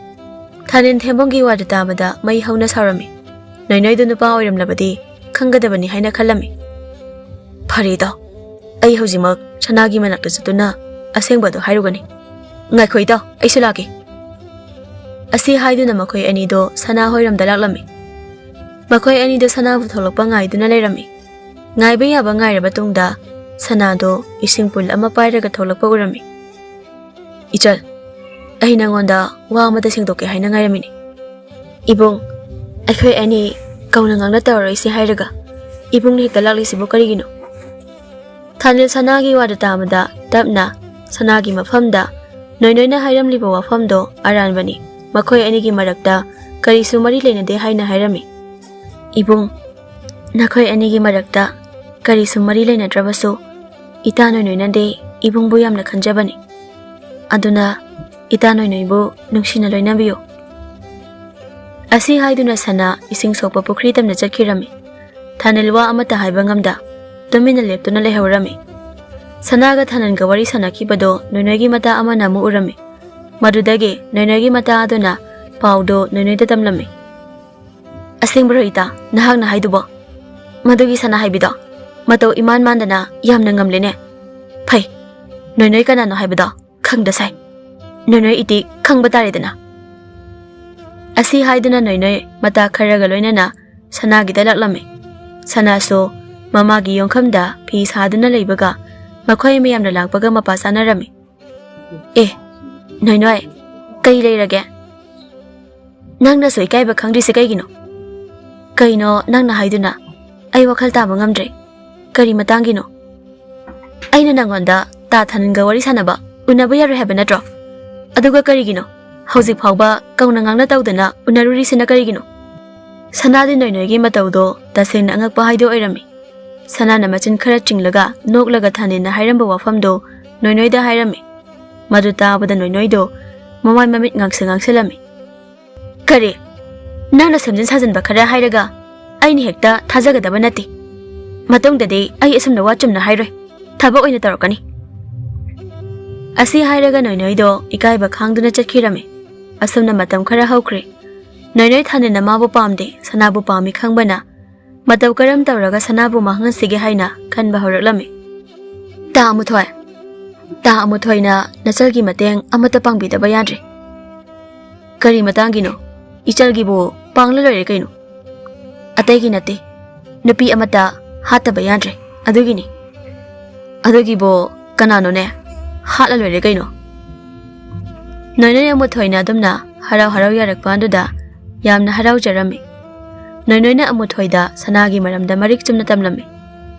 ꯊꯥꯅꯤꯜ ꯊꯦꯝꯕꯨꯡꯒꯤ ꯋꯥꯗꯨ ꯇꯥꯕꯗ ꯃꯩ ꯍꯧꯅ ꯁꯥꯎꯔꯝꯃꯤ꯫ ꯅꯣꯏꯅꯣꯏꯗꯨ ꯅꯨꯄꯥ ꯑꯣꯏꯔꯝꯂꯕꯗꯤ ꯈꯪꯒꯗꯕꯅꯤ ꯍꯥꯏꯅ ꯈꯜꯂꯝꯃꯤ꯫ ꯐꯔꯦ ꯏꯇꯥꯎ, ꯑꯩ ꯍꯧꯖꯤꯛꯃꯛ ꯁꯅꯥꯒꯤ ꯃꯅꯥꯛꯇ ꯆꯠꯇꯨꯅ ꯑꯁꯦꯡꯕꯗꯨ ꯍꯥꯏꯔꯨꯒꯅꯤ꯫ ꯉꯥꯏꯈꯣ ꯏꯇꯥꯎ, ꯑꯩꯁꯨ ꯂꯥꯛꯀꯦ꯫ ꯑꯁꯤ ꯍꯥꯏꯗꯨꯅ ꯃꯈꯣꯏ ꯑꯅꯤꯗꯣ ꯁꯅꯥ ꯍꯣꯏꯔꯣꯝꯗ ꯂꯥꯛꯂꯝꯃꯤ꯫ ꯃꯈꯣꯏ ꯑꯅꯤꯗꯣ ꯁꯅꯥꯕꯨ ꯊꯣꯛꯂꯛꯄ ꯉꯥꯏꯗꯨꯅ ꯂꯩꯔꯝꯃꯤ꯫ ꯉꯥꯏꯕ ꯌꯥꯕ ꯉꯥꯏꯔꯕ ꯇꯨꯡꯗ ꯁꯅꯥꯗꯣ ꯏꯁꯤꯡ ꯄꯨꯜ ꯑꯃ ꯄꯥꯏꯔꯒ ꯊꯣꯛꯂꯛꯄ ꯎꯔꯝꯃꯤ꯫ "ꯏꯆꯜ, ꯑꯩ ꯅꯉꯣꯟꯗ ꯋꯥ ꯑꯃꯇ ꯁꯦꯡꯗꯣꯛꯀꯦ ꯍꯥꯏꯅ ꯉꯥꯏꯔꯝꯃꯤꯅꯤ꯫ ꯏꯕꯨꯡ, ꯑꯩꯈꯣꯏ ꯑꯅꯤ ꯀꯧꯅ ꯉꯥꯡꯅ ꯇꯧꯔꯔꯣꯏꯁꯤ ꯍꯥꯏꯔꯒ ꯏꯕꯨꯡꯅ ꯍꯦꯛꯇ ꯂꯥꯛꯂꯤꯁꯤꯕꯨ ꯀꯔꯤꯒꯤꯅꯣ?" ꯊꯥꯅꯤꯜ ꯁꯅꯥꯒꯤ ꯋꯥꯗꯨ ꯇꯥꯕꯗ ꯇꯞꯅ ꯁꯅꯥꯒꯤ ꯃꯐꯝꯗ ꯅꯣꯏꯅꯣꯏꯅ ꯍꯥꯏꯔꯝꯂꯤꯕ ꯋꯥꯐꯝꯗꯣ ꯑꯔꯥꯟꯕꯅꯤ꯫ ꯃꯈꯣꯏ ꯑꯅꯤꯒꯤ ꯃꯔꯛꯇ ꯀꯔꯤꯁꯨ ꯃꯔꯤ ꯂꯩꯅꯗꯦ ꯍꯥꯏꯅ ꯍꯥꯏꯔꯝꯃꯤ꯫ "ꯏꯕꯨꯡ, ꯅꯈꯣꯏ ꯑꯅꯤꯒꯤ ꯃꯔꯛꯇ ꯀꯔꯤꯁꯨ ꯃꯔꯤ ꯂꯩꯅꯗ꯭ꯔꯕꯁꯨ ꯏꯇꯥ ꯅꯣꯏꯅꯣꯏꯅꯗꯤ ꯏꯕꯨꯡꯕꯨ ꯌꯥꯝꯅ ꯈꯟꯖꯕꯅꯤ꯫ ꯑꯗꯨꯅ ꯏꯇꯥ ꯅꯣꯏꯅꯣꯏꯕꯨ ꯅꯨꯡꯁꯤꯅ ꯂꯣꯏꯅꯕꯤꯌꯨ"꯫ ꯑꯁꯤ ꯍꯥꯏꯗꯨꯅ ꯁꯅꯥ ꯏꯁꯤꯡ ꯁꯣꯛꯄ ꯄꯨꯈ꯭ꯔꯤ ꯇꯝꯅ ꯆꯠꯈꯤꯔꯝꯃꯤ꯫ ꯊꯥꯅꯤꯜ ꯋꯥ ꯑꯃꯠꯇ ꯍꯥꯏꯕ ꯉꯝꯗ ꯇꯨꯃꯤꯟꯅ ꯂꯦꯞꯇꯨꯅ ꯂꯩꯍꯧꯔꯝꯃꯤ꯫ ꯁꯅꯥꯒ ꯊꯥꯅꯤꯜꯒ ꯋꯥꯔꯤ ꯁꯥꯟꯅꯈꯤꯕꯗꯣ ꯅꯣꯏꯅꯣꯏꯒꯤ ꯃꯇꯥ ꯑꯃꯅ ꯑꯃꯨꯛ ꯎꯔꯝꯃꯤ꯫ ꯃꯗꯨꯗꯒꯤ ꯅꯣꯏꯅꯣꯏꯒꯤ ꯃꯇꯥ ꯑꯗꯨꯅ ꯄꯥꯎꯗꯨ ꯅꯣꯏꯅꯣꯏꯗ ꯇꯝꯂꯝꯃꯤ꯫ "ꯑꯁꯦꯡꯕꯔꯣ ꯏꯇꯥ, ꯅꯍꯥꯛꯅ ꯍꯥꯏꯗꯨꯕꯣ? ꯃꯗꯨꯒꯤ ꯁꯅꯥ ꯍꯥꯏꯕꯤꯗꯣ ꯃꯇꯧ ꯏꯃꯥꯟ ꯃꯥꯟꯗꯅ ꯌꯥꯝꯅ ꯉꯝꯂꯦꯅꯦ꯫ ꯐꯩ, ꯅꯣꯏꯅꯣꯏ ꯀꯅꯥꯅꯣ ꯍꯥꯏꯕꯗꯣ ꯈꯪꯗ ꯁꯥꯏ꯫ ꯅꯣꯏꯅꯣꯏ ꯏꯇꯤ ꯈꯪꯕ ꯇꯥꯔꯦꯗꯅ"꯫ ꯑꯁꯤ ꯍꯥꯏꯗꯨꯅ ꯅꯣꯏꯅꯣꯏ ꯃꯇꯥ ꯈꯔꯒ ꯂꯣꯏꯅꯅ ꯁꯅꯥꯒꯤꯗ ꯂꯥꯛꯂꯝꯃꯤ꯫ ꯁꯅꯥꯁꯨ ꯃꯃꯥꯒꯤ ꯌꯣꯡꯐꯝꯗ ꯐꯤ ꯁꯥꯗꯨꯅ ꯂꯩꯕꯒ ꯃꯈꯣꯏ ꯃꯌꯥꯝꯅ ꯂꯥꯛꯄꯒ ꯃꯄꯥ ꯆꯥꯅꯔꯝꯃꯤ꯫ "ꯑꯦ, ꯅꯣꯏꯅꯣꯏ, ꯀꯩ ꯂꯩꯔꯒꯦ? ꯅꯪꯅꯁꯨ ꯏꯀꯥꯏꯕ ꯈꯪꯗ꯭ꯔꯤꯁꯦ ꯀꯩꯒꯤꯅꯣ? ꯀꯩꯅꯣ ꯅꯪꯅ ꯍꯥꯏꯗꯨꯅ? ꯑꯩ ꯋꯥꯈꯜ ꯇꯥꯕ ꯉꯝꯗ꯭ꯔꯦ꯫ ꯀꯔꯤ ꯃꯇꯥꯡꯒꯤꯅꯣ? ꯑꯩꯅ ꯅꯪꯉꯣꯟꯗ ꯇꯥ ꯊꯥꯅꯤꯜꯒ ꯋꯥꯔꯤ ꯁꯥꯟꯅꯕ ꯎꯅꯕ ꯌꯥꯔꯣꯏ ꯍꯥꯏꯕ ꯅꯠꯇ꯭ꯔꯣ? ꯑꯗꯨꯒ ꯀꯔꯤꯒꯤꯅꯣ ꯍꯧꯖꯤꯛ ꯐꯥꯎꯕ ꯀꯧꯅ ꯉꯥꯡꯅ ꯇꯧꯗꯅ ꯎꯅꯔꯨꯔꯤꯁꯤꯅ ꯀꯔꯤꯒꯤꯅꯣ?" ꯁꯅꯥꯗꯤ ꯅꯣꯏꯅꯣꯏꯒꯤ ꯃꯇꯧꯗꯣ ꯇꯁꯦꯡꯅ ꯑꯉꯛꯄ ꯍꯥꯏꯗꯣ ꯑꯣꯏꯔꯝꯃꯤ꯫ ꯁꯅꯥꯅ ꯃꯆꯤꯟ ꯈꯔ ꯆꯤꯡꯂꯒ ꯅꯣꯛꯂꯒ ꯊꯥꯅꯤꯟꯅ ꯍꯥꯏꯔꯝꯕ ꯋꯥꯐꯝꯗꯣ ꯅꯣꯏꯅꯣꯏꯗ ꯍꯥꯏꯔꯝꯃꯤ꯫ ꯃꯗꯨ ꯇꯥꯕꯗ ꯅꯣꯏꯅꯣꯏꯗꯣ ꯃꯃꯥꯏ ꯃꯃꯤꯠ ꯉꯥꯡꯁ ꯉꯥꯡꯁꯤꯜꯂꯝꯃꯤ꯫ "ꯀꯔꯤ? ꯅꯪꯅ ꯁꯦꯝꯖꯤꯟ ꯁꯥꯖꯤꯟꯕ ꯈꯔ ꯍꯥꯏꯔꯒ ꯑꯩꯅ ꯍꯦꯛꯇ ꯊꯥꯖꯒꯗꯕ ꯅꯠꯇꯦ꯫ ꯃꯇꯨꯡꯗꯗꯤ ꯑꯩ ꯑꯁꯨꯝꯅ ꯋꯥ ꯆꯨꯝꯅ ꯍꯥꯏꯔꯣꯏ꯫ ꯊꯕꯛ ꯑꯣꯏꯅ ꯇꯧꯔꯛꯀꯅꯤ꯫" ꯑꯁꯤ ꯍꯥꯏꯔꯒ ꯅꯣꯏꯅꯣꯏꯗꯣ ꯏꯀꯥꯏꯕ ꯈꯥꯡꯗꯨꯅ ꯆꯠꯈꯤꯔꯝꯃꯤ꯫ ꯑꯁꯨꯝꯅ ꯃꯇꯝ ꯈꯔ ꯍꯧꯈ꯭ꯔꯦ꯫ ꯅꯣꯏꯅꯣꯏ ꯊꯥꯅꯤꯟꯅ ꯃꯥꯕꯨ ꯄꯥꯝꯗꯦ, ꯁꯅꯥꯕꯨ ꯄꯥꯝꯃꯤ ꯈꯪꯕꯅ ꯃꯇꯧ ꯀꯔꯝ ꯇꯧꯔꯒ ꯁꯅꯥꯕꯨ ꯃꯥꯡꯍꯟꯁꯤꯒꯦ ꯍꯥꯏꯅ ꯈꯟꯕ ꯍꯧꯔꯛꯂꯝꯃꯤ꯫ "ꯇꯥ ꯑꯃꯨꯊꯣꯏ, ꯇꯥ ꯑꯃꯨꯊꯣꯏꯅ ꯅꯆꯜꯒꯤ ꯃꯇꯦꯡ ꯑꯃꯠꯇ ꯄꯥꯡꯕꯤꯗꯕ ꯌꯥꯗ꯭ꯔꯦ꯫" "ꯀꯔꯤ ꯃꯇꯥꯡꯒꯤꯅꯣ? ꯏꯆꯜꯒꯤꯕꯨ ꯄꯥꯡꯂ ꯂꯣꯏꯔꯦ ꯀꯩꯅꯣ꯫" "ꯑꯇꯩꯒꯤ ꯅꯠꯇꯦ, ꯅꯨꯄꯤ ꯑꯃꯠꯇ ꯍꯥꯠꯇꯕ ꯌꯥꯗ꯭ꯔꯦ, ꯑꯗꯨꯒꯤꯅꯤ꯫" "ꯑꯗꯨꯒꯤꯕꯨ ꯀꯅꯥꯅꯣꯅꯦ? ꯍꯥꯠꯂ ꯂꯣꯏꯔꯦ ꯀꯩꯅꯣ꯫" ꯅꯣꯏꯅꯣꯏ ꯑꯃꯨꯊꯣꯏꯅ ꯑꯗꯨꯝꯅ ꯍꯔꯥꯎ ꯍꯔꯥꯎ ꯌꯥꯔꯛꯄ ꯑꯗꯨꯗ ꯌꯥꯝꯅ ꯍꯔꯥꯎꯖꯔꯝꯃꯤ꯫ ꯅꯣꯏꯅꯣꯏꯅ ꯑꯃꯨꯊꯣꯏꯗ ꯁꯅꯥꯒꯤ ꯃꯔꯝꯗ ꯃꯔꯤꯛ ꯆꯨꯝꯅ ꯇꯝꯂꯝꯃꯤ꯫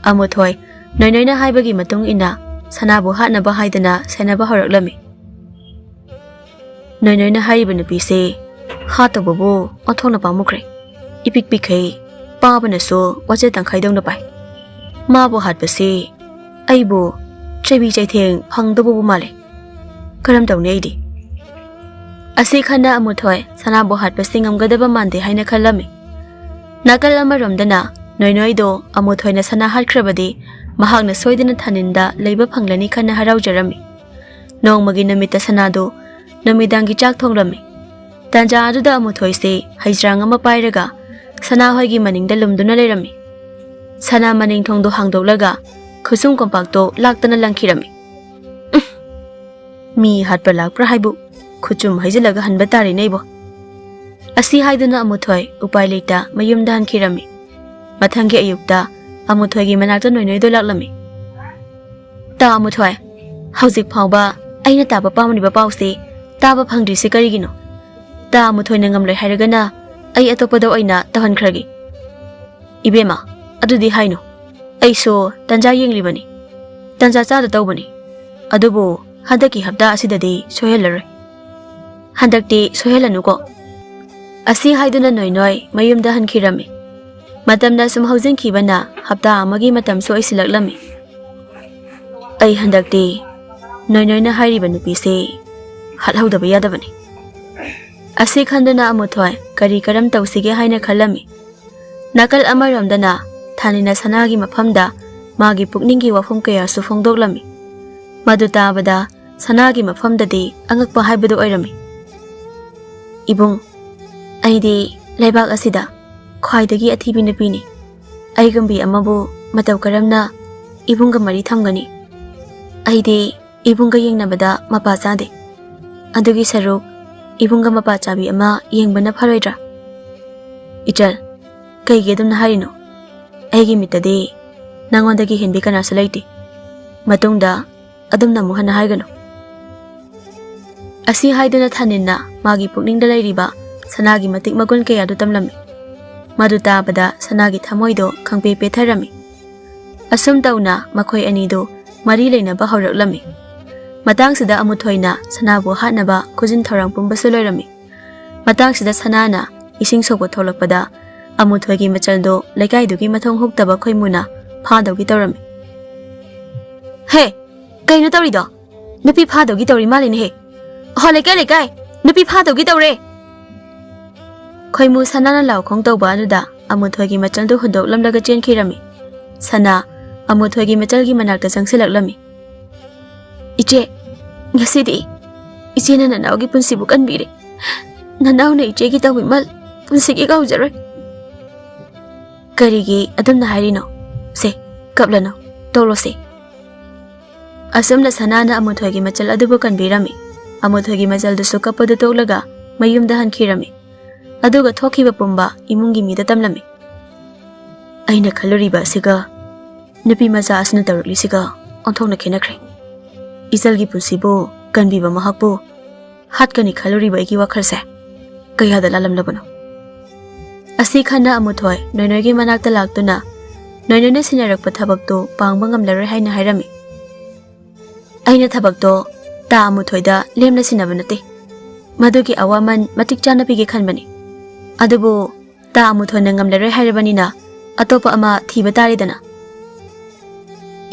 ꯑꯃꯨꯊꯣꯏ ꯅꯣꯏꯅꯣꯏꯅ ꯍꯥꯏꯕꯒꯤ ꯃꯇꯨꯡ ꯏꯟꯅ ꯁꯅꯥꯕꯨ ꯍꯥꯠꯅꯕ ꯍꯥꯏꯗꯅ ꯁꯦꯟꯅꯕ ꯍꯧꯔꯛꯂꯝꯃꯤ꯫ ꯅꯣꯏꯅꯣꯏꯅ ꯍꯥꯏꯔꯤꯕ ꯅꯨꯄꯤꯁꯦ ꯍꯥꯠꯇꯧꯕꯕꯨ ꯑꯣꯟꯊꯣꯛꯅ ꯄꯥꯝꯃꯨꯈ꯭ꯔꯦ꯫ ꯏꯄꯤꯛ ꯄꯤꯛꯈꯩ, ꯄꯥꯕꯅꯁꯨ ꯋꯥꯆꯦꯠ ꯇꯪꯈꯥꯏꯗꯧꯅ ꯄꯥꯏ꯫ ꯃꯥꯕꯨ ꯍꯥꯠꯄꯁꯤ ꯑꯩꯕꯨ ꯆꯩꯕꯤ ꯆꯩꯊꯦꯡ ꯐꯪꯗꯧꯕꯕꯨ ꯃꯥꯜꯂꯦ꯫ ꯀꯔꯝ ꯇꯧꯅꯤ ꯑꯩꯗꯤ? ꯑꯁꯤ ꯈꯟꯅ ꯑꯃꯨꯊꯣꯏ ꯁꯅꯥꯕꯨ ꯍꯥꯠꯄꯁꯤ ꯉꯝꯒꯗꯕ ꯃꯥꯟꯗꯦ ꯍꯥꯏꯅ ꯈꯜꯂꯝꯃꯤ꯫ ꯅꯥꯀꯜ ꯑꯃꯔꯣꯝꯗꯅ ꯅꯣꯏꯅꯣꯏꯗꯣ ꯑꯃꯨꯊꯣꯏꯅ ꯁꯅꯥ ꯍꯥꯠꯈ꯭ꯔꯕꯗꯤ ꯃꯍꯥꯛꯅ ꯁꯣꯏꯗꯅ ꯊꯥꯅꯤꯟꯗ ꯂꯩꯕ ꯐꯪꯂꯅꯤ ꯈꯟꯅ ꯍꯔꯥꯎꯖꯔꯝꯃꯤ꯫ ꯅꯣꯡꯃꯒꯤ ꯅꯨꯃꯤꯠꯇ ꯁꯅꯥꯗꯨ ꯅꯨꯃꯤꯗꯥꯡꯒꯤ ꯆꯥꯛ ꯊꯣꯡꯂꯝꯃꯤ꯫ ꯇꯥꯟꯖꯥ ꯑꯗꯨꯗ ꯑꯃꯨꯊꯣꯏꯁꯤ ꯍꯩꯖ꯭ꯔꯥꯡ ꯑꯃ ꯄꯥꯏꯔꯒ ꯁꯅꯥ ꯍꯣꯏꯒꯤ ꯃꯅꯤꯡꯗ ꯂꯨꯝꯗꯨꯅ ꯂꯩꯔꯝꯃꯤ꯫ ꯁꯅꯥ ꯃꯅꯤꯡ ꯊꯣꯡꯗꯣ ꯍꯥꯡꯗꯣꯛꯂꯒ ꯈꯨꯁꯨꯝ ꯀꯣꯝꯄꯥꯛꯇꯣ ꯂꯥꯛꯇꯅ ꯂꯪꯈꯤꯔꯝꯃꯤ꯫ "ꯎꯝ! ꯃꯤ ꯍꯥꯠꯄ ꯂꯥꯛꯄ꯭ꯔꯥ ꯍꯥꯏꯕꯨ ꯈꯨꯆꯨꯝ ꯍꯩꯖꯤꯜꯂꯒ ꯍꯟꯕ ꯇꯥꯔꯦꯅꯦ ꯑꯩꯕꯣ꯫" ꯑꯁꯤ ꯍꯥꯏꯗꯨꯅ ꯑꯃꯨꯊꯣꯏ ꯎꯄꯥꯏ ꯂꯩꯇ ꯃꯌꯨꯝꯗ ꯍꯟꯈꯤꯔꯝꯃꯤ꯫ ꯃꯊꯪꯒꯤ ꯑꯌꯨꯛꯇ ꯑꯃꯨꯊꯣꯏꯒꯤ ꯃꯅꯥꯛꯇ ꯅꯣꯏꯅꯣꯏꯗꯣ ꯂꯥꯛꯂꯝꯃꯤ꯫ "ꯇꯥ ꯑꯃꯨꯊꯣꯏ, ꯍꯧꯖꯤꯛ ꯐꯥꯎꯕ ꯑꯩꯅ ꯇꯥꯕ ꯄꯥꯝꯂꯤꯕ ꯄꯥꯎꯁꯤ ꯇꯥꯕ ꯐꯪꯗ꯭ꯔꯤꯁꯤ ꯀꯔꯤꯒꯤꯅꯣ? ꯇꯥ ꯑꯃꯨꯊꯣꯏꯅ ꯉꯝꯂꯣꯏ ꯍꯥꯏꯔꯒꯅ ꯑꯩ ꯑꯇꯣꯞꯄꯗ ꯑꯣꯏꯅ ꯇꯧꯍꯟꯈ꯭ꯔꯒꯦ꯫" "ꯏꯕꯦꯝꯃ, ꯑꯗꯨꯗꯤ ꯍꯥꯏꯅꯨ꯫ ꯑꯩꯁꯨ ꯇꯟꯖꯥ ꯌꯦꯡꯂꯤꯕꯅꯤ꯫ ꯇꯟꯖꯥ ꯆꯥꯗ ꯇꯧꯕꯅꯤ꯫ ꯑꯗꯨꯕꯨ ꯍꯟꯗꯛꯀꯤ ꯍꯞꯇꯥ ꯑꯁꯤꯗꯗꯤ ꯁꯣꯏꯍꯜꯂꯔꯣꯏ꯫ ꯍꯟꯗꯛꯇꯤ ꯁꯣꯏꯍꯜꯂꯅꯨꯀꯣ꯫" ꯑꯁꯤ ꯍꯥꯏꯗꯨꯅ ꯅꯣꯏꯅꯣꯏ ꯃꯌꯨꯝꯗ ꯍꯟꯈꯤꯔꯝꯃꯤ꯫ ꯃꯇꯝꯅ ꯁꯨꯝ ꯍꯧꯖꯤꯟꯈꯤꯕꯅ ꯍꯞꯇꯥ ꯑꯃꯒꯤ ꯃꯇꯝꯁꯨ ꯑꯣꯏꯁꯤꯜꯂꯛꯂꯝꯃꯤ꯫ ꯑꯩ ꯍꯟꯗꯛꯇꯤ ꯅꯣꯏ ꯅꯣꯏꯅ ꯍꯥꯏꯔꯤꯕ ꯅꯨꯄꯤꯁꯦ ꯍꯥꯠꯍꯧꯗꯕ ꯌꯥꯗꯕꯅꯤ꯫ ꯑꯁꯤ ꯈꯟꯗꯨꯅ ꯑꯃꯨꯊꯣꯏ ꯀꯔꯤ ꯀꯔꯝ ꯇꯧꯁꯤꯒꯦ ꯍꯥꯏꯅ ꯈꯜꯂꯝꯃꯤ꯫ ꯅꯥꯀꯜ ꯑꯃꯔꯣꯝꯗꯅ ꯊꯥꯅꯤꯅ ꯁꯅꯥꯒꯤ ꯃꯐꯝꯗ ꯃꯥꯒꯤ ꯄꯨꯛꯅꯤꯡꯒꯤ ꯋꯥꯐꯝ ꯀꯌꯥꯁꯨ ꯐꯣꯡꯗꯣꯛꯂꯝꯃꯤ꯫ ꯃꯗꯨ ꯇꯥꯕꯗ ꯁꯅꯥꯒꯤ ꯃꯐꯝꯗꯗꯤ ꯑꯉꯛꯄ ꯍꯥꯏꯕꯗꯨ ꯑꯣꯏꯔꯝꯃꯤ꯫ "ꯏꯕꯨꯡ, ꯑꯩꯗꯤ ꯂꯩꯕꯥꯛ ꯑꯁꯤꯗ ꯈ꯭ꯋꯥꯏꯗꯒꯤ ꯑꯊꯤꯕꯤ ꯅꯨꯄꯤꯅꯤ꯫ ꯑꯩꯒꯨꯝꯕꯤ ꯑꯃꯕꯨ ꯃꯇꯧ ꯀꯔꯝꯅ ꯏꯕꯨꯡꯒ ꯃꯔꯤ ꯊꯝꯒꯅꯤ? ꯑꯩꯗꯤ ꯏꯕꯨꯡꯒ ꯌꯦꯡꯅꯕꯗ ꯃꯄꯥ ꯆꯥꯗꯦ꯫ ꯑꯗꯨꯒꯤ ꯁꯔꯨꯛ ꯏꯕꯨꯡꯒ ꯃꯄꯥ ꯆꯥꯕꯤ ꯑꯃ ꯌꯦꯡꯕꯅ ꯐꯔꯣꯏꯗ꯭ꯔꯥ?" "ꯏꯆꯜ, ꯀꯩꯒꯤ ꯑꯗꯨꯝꯅ ꯍꯥꯏꯔꯤꯅꯣ? ꯑꯩꯒꯤ ꯃꯤꯠꯇꯗꯤ ꯅꯉꯣꯟꯗꯒꯤ ꯍꯦꯟꯕꯤ ꯀꯅꯥꯁꯨ ꯂꯩꯇꯦ꯫ ꯃꯇꯨꯡꯗ ꯑꯗꯨꯝꯅ ꯑꯃꯨꯛ ꯍꯟꯅ ꯍꯥꯏꯒꯅꯨ꯫" ꯑꯁꯤ ꯍꯥꯏꯗꯨꯅ ꯊꯥꯅꯤꯟꯅ ꯃꯥꯒꯤ ꯄꯨꯛꯅꯤꯡꯗ ꯂꯩꯔꯤꯕ ꯁꯅꯥꯒꯤ ꯃꯇꯤꯛ ꯃꯒꯨꯟ ꯀꯌꯥꯗꯨ ꯇꯝꯂꯝꯃꯤ꯫ ꯃꯗꯨ ꯇꯥꯕꯗ ꯁꯅꯥꯒꯤ ꯊꯃꯣꯏꯗꯣ ꯈꯪꯄꯦ ꯄꯦꯊꯔꯝꯃꯤ꯫ ꯑꯁꯨꯝ ꯇꯧꯅ ꯃꯈꯣꯏ ꯑꯅꯤꯗꯨ ꯃꯔꯤ ꯂꯩꯅꯕ ꯍꯧꯔꯛꯂꯝꯃꯤ꯫ ꯃꯇꯥꯡꯁꯤꯗ ꯑꯃꯨꯊꯣꯏꯅ ꯁꯅꯥꯕꯨ ꯍꯥꯠꯅꯕ ꯈꯨꯖꯤꯟ ꯊꯧꯔꯥꯡ ꯄꯨꯝꯕꯁꯨ ꯂꯣꯏꯔꯝꯃꯤ꯫ ꯃꯇꯥꯡꯁꯤꯗ ꯁꯅꯥꯅ ꯏꯁꯤꯡ ꯁꯣꯛꯄ ꯊꯣꯛꯂꯛꯄꯗ ꯑꯃꯨꯊꯣꯏꯒꯤ ꯃꯆꯜꯗꯣ ꯂꯩꯀꯥꯏꯗꯨꯒꯤ ꯃꯊꯣꯡ ꯍꯨꯛꯇꯕ ꯈꯣꯏꯃꯨꯅ ꯐꯥꯗꯧꯒꯤ ꯇꯧꯔꯝꯃꯤ꯫ "ꯍꯦ, ꯀꯩꯅꯣ ꯇꯧꯔꯤꯗꯣ? ꯅꯨꯄꯤ ꯐꯥꯗꯧꯒꯤ ꯇꯧꯔꯤ ꯃꯥꯜꯂꯤꯅꯦꯍꯦ꯫ ꯍꯣ, ꯂꯩꯀꯥꯏ, ꯂꯩꯀꯥꯏ, ꯅꯨꯄꯤ ꯐꯥꯗꯧꯒꯤ ꯇꯧꯔꯦ!" ꯈꯣꯏꯃꯨ ꯁꯅꯥꯅ ꯂꯥꯎꯈꯣꯡ ꯇꯧꯕ ꯑꯗꯨꯗ ꯑꯃꯨꯊꯣꯏꯒꯤ ꯃꯆꯜꯗꯨ ꯍꯨꯟꯗꯣꯛꯂꯝꯂꯒ ꯆꯦꯟꯈꯤꯔꯝꯃꯤ꯫ ꯁꯅꯥ ꯑꯃꯨꯊꯣꯏꯒꯤ ꯃꯆꯜꯒꯤ ꯃꯅꯥꯛꯇ ꯆꯪꯁꯤꯜꯂꯛꯂꯝꯃꯤ꯫ "ꯏꯆꯦ, ꯉꯁꯤꯗꯤ ꯏꯆꯦꯅ ꯅꯅꯥꯎꯒꯤ ꯄꯨꯟꯁꯤꯕꯨ ꯀꯟꯕꯤꯔꯦ꯫ ꯅꯅꯥꯎꯅ ꯏꯆꯦꯒꯤ ꯇꯧꯕꯤꯃꯜ ꯄꯨꯟꯁꯤꯒꯤ ꯀꯥꯎꯖꯔꯣꯏ꯫" "ꯀꯔꯤꯒꯤ ꯑꯗꯨꯝꯅ ꯍꯥꯏꯔꯤꯅꯣ? ꯁꯦ, ꯀꯞꯂꯅꯨ, ꯇꯣꯛꯂꯣꯁꯦ꯫" ꯑꯁꯨꯝꯅ ꯁꯅꯥꯅ ꯑꯃꯨꯊꯣꯏꯒꯤ ꯃꯆꯜ ꯑꯗꯨꯕꯨ ꯀꯟꯕꯤꯔꯝꯃꯤ꯫ ꯑꯃꯨꯊꯣꯏꯒꯤ ꯃꯆꯜꯗꯨꯁꯨ ꯀꯞꯄꯗꯨ ꯇꯣꯛꯂꯒ ꯃꯌꯨꯝꯗ ꯍꯟꯈꯤꯔꯝꯃꯤ꯫ ꯑꯗꯨꯒ ꯊꯣꯛꯈꯤꯕ ꯄꯨꯝꯕ ꯏꯃꯨꯡꯒꯤ ꯃꯤꯗ ꯇꯝꯂꯝꯃꯤ꯫ "ꯑꯩꯅ ꯈꯜꯂꯨꯔꯤꯕ ꯑꯁꯤꯒ ꯅꯨꯄꯤ ꯃꯆꯥ ꯑꯁꯤꯅ ꯇꯧꯔꯛꯂꯤꯁꯤꯒ ꯑꯣꯟꯊꯣꯛꯅ ꯈꯦꯠꯅꯈ꯭ꯔꯦ꯫ ꯏꯆꯜꯒꯤ ꯄꯨꯟꯁꯤꯕꯨ ꯀꯟꯕꯤꯕ ꯃꯍꯥꯛꯄꯨ ꯍꯥꯠꯀꯅꯤ ꯈꯜꯂꯨꯔꯤꯕ ꯑꯩꯒꯤ ꯋꯥꯈꯜꯁꯦ ꯀꯌꯥꯗ ꯂꯥꯜꯂꯝꯂꯕꯅꯣ?" ꯑꯁꯤ ꯈꯟꯅ ꯑꯃꯨꯊꯣꯏ ꯅꯣꯏꯅꯣꯏꯒꯤ ꯃꯅꯥꯛꯇ ꯂꯥꯛꯇꯨꯅ ꯅꯣꯏꯅꯣꯏꯅ ꯁꯤꯟꯅꯔꯛꯄ ꯊꯕꯛꯇꯨ ꯄꯥꯡꯕ ꯉꯝꯂꯔꯣꯏ ꯍꯥꯏꯅ ꯍꯥꯏꯔꯝꯃꯤ꯫ "ꯑꯩꯅ ꯊꯕꯛꯇꯣ ꯇꯥ ꯑꯃꯨꯊꯣꯏꯗ ꯂꯦꯝꯅ ꯁꯤꯟꯅꯕ ꯅꯠꯇꯦ꯫ ꯃꯗꯨꯒꯤ ꯑꯋꯥꯃꯟ ꯃꯇꯤꯛ ꯆꯥꯅ ꯄꯤꯒꯦ ꯈꯟꯕꯅꯤ꯫ ꯑꯗꯨꯕꯨ ꯇꯥ ꯑꯃꯨꯊꯣꯏꯅ ꯉꯝꯂꯔꯣꯏ ꯍꯥꯏꯔꯕꯅꯤꯅ ꯑꯇꯣꯞꯄ ꯑꯃ ꯊꯤꯕ ꯇꯥꯔꯦꯗꯅ꯫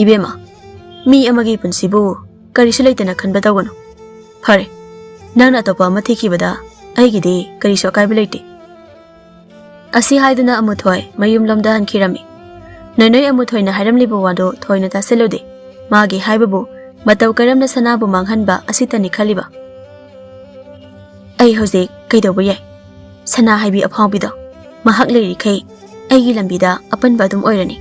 ꯏꯕꯦꯝꯃ, ꯃꯤ ꯑꯃꯒꯤ ꯄꯨꯟꯁꯤꯕꯨ ꯀꯔꯤꯁꯨ ꯂꯩꯇꯅ ꯈꯟꯕ ꯇꯧꯒꯅꯨ꯫ ꯐꯔꯦ, ꯅꯪꯅ ꯑꯇꯣꯞꯄ ꯑꯃ ꯊꯤꯈꯤꯕꯗ ꯑꯩꯒꯤꯗꯤ ꯀꯔꯤꯁꯨ ꯑꯀꯥꯏꯕ ꯂꯩꯇꯦ꯫ ꯑꯁꯤ ꯍꯥꯏꯗꯨꯅ ꯑꯃꯨꯊꯣꯏ ꯃꯌꯨꯝꯂꯣꯝꯗ ꯍꯟꯈꯤꯔꯝꯃꯤ꯫ ꯅꯣꯏꯅꯣꯏ ꯑꯃꯨꯊꯣꯏꯅ ꯍꯥꯏꯔꯝꯂꯤꯕ ꯋꯥꯗꯨ ꯊꯣꯏꯅ ꯇꯥꯁꯤꯜꯂꯨꯗꯦ꯫ ꯃꯥꯒꯤ ꯍꯥꯏꯕꯕꯨ ꯃꯇꯧ ꯀꯔꯝꯅ ꯁꯅꯥꯕꯨ ꯃꯥꯡꯍꯟꯕ ꯑꯁꯤꯇꯅꯤ ꯈꯜꯂꯤꯕ꯫ ꯑꯩ ꯍꯧꯖꯤꯛ ꯀꯩꯗꯧꯕ ꯌꯥꯏ? ꯁꯅꯥ ꯍꯥꯏꯕꯤ ꯑꯐꯥꯎꯕꯤꯗꯣ ꯃꯍꯥꯛ ꯂꯩꯔꯤꯈꯩ ꯑꯩꯒꯤ ꯂꯝꯕꯤꯗ ꯑꯄꯟꯕ ꯑꯗꯨꯝ ꯑꯣꯏꯔꯅꯤ꯫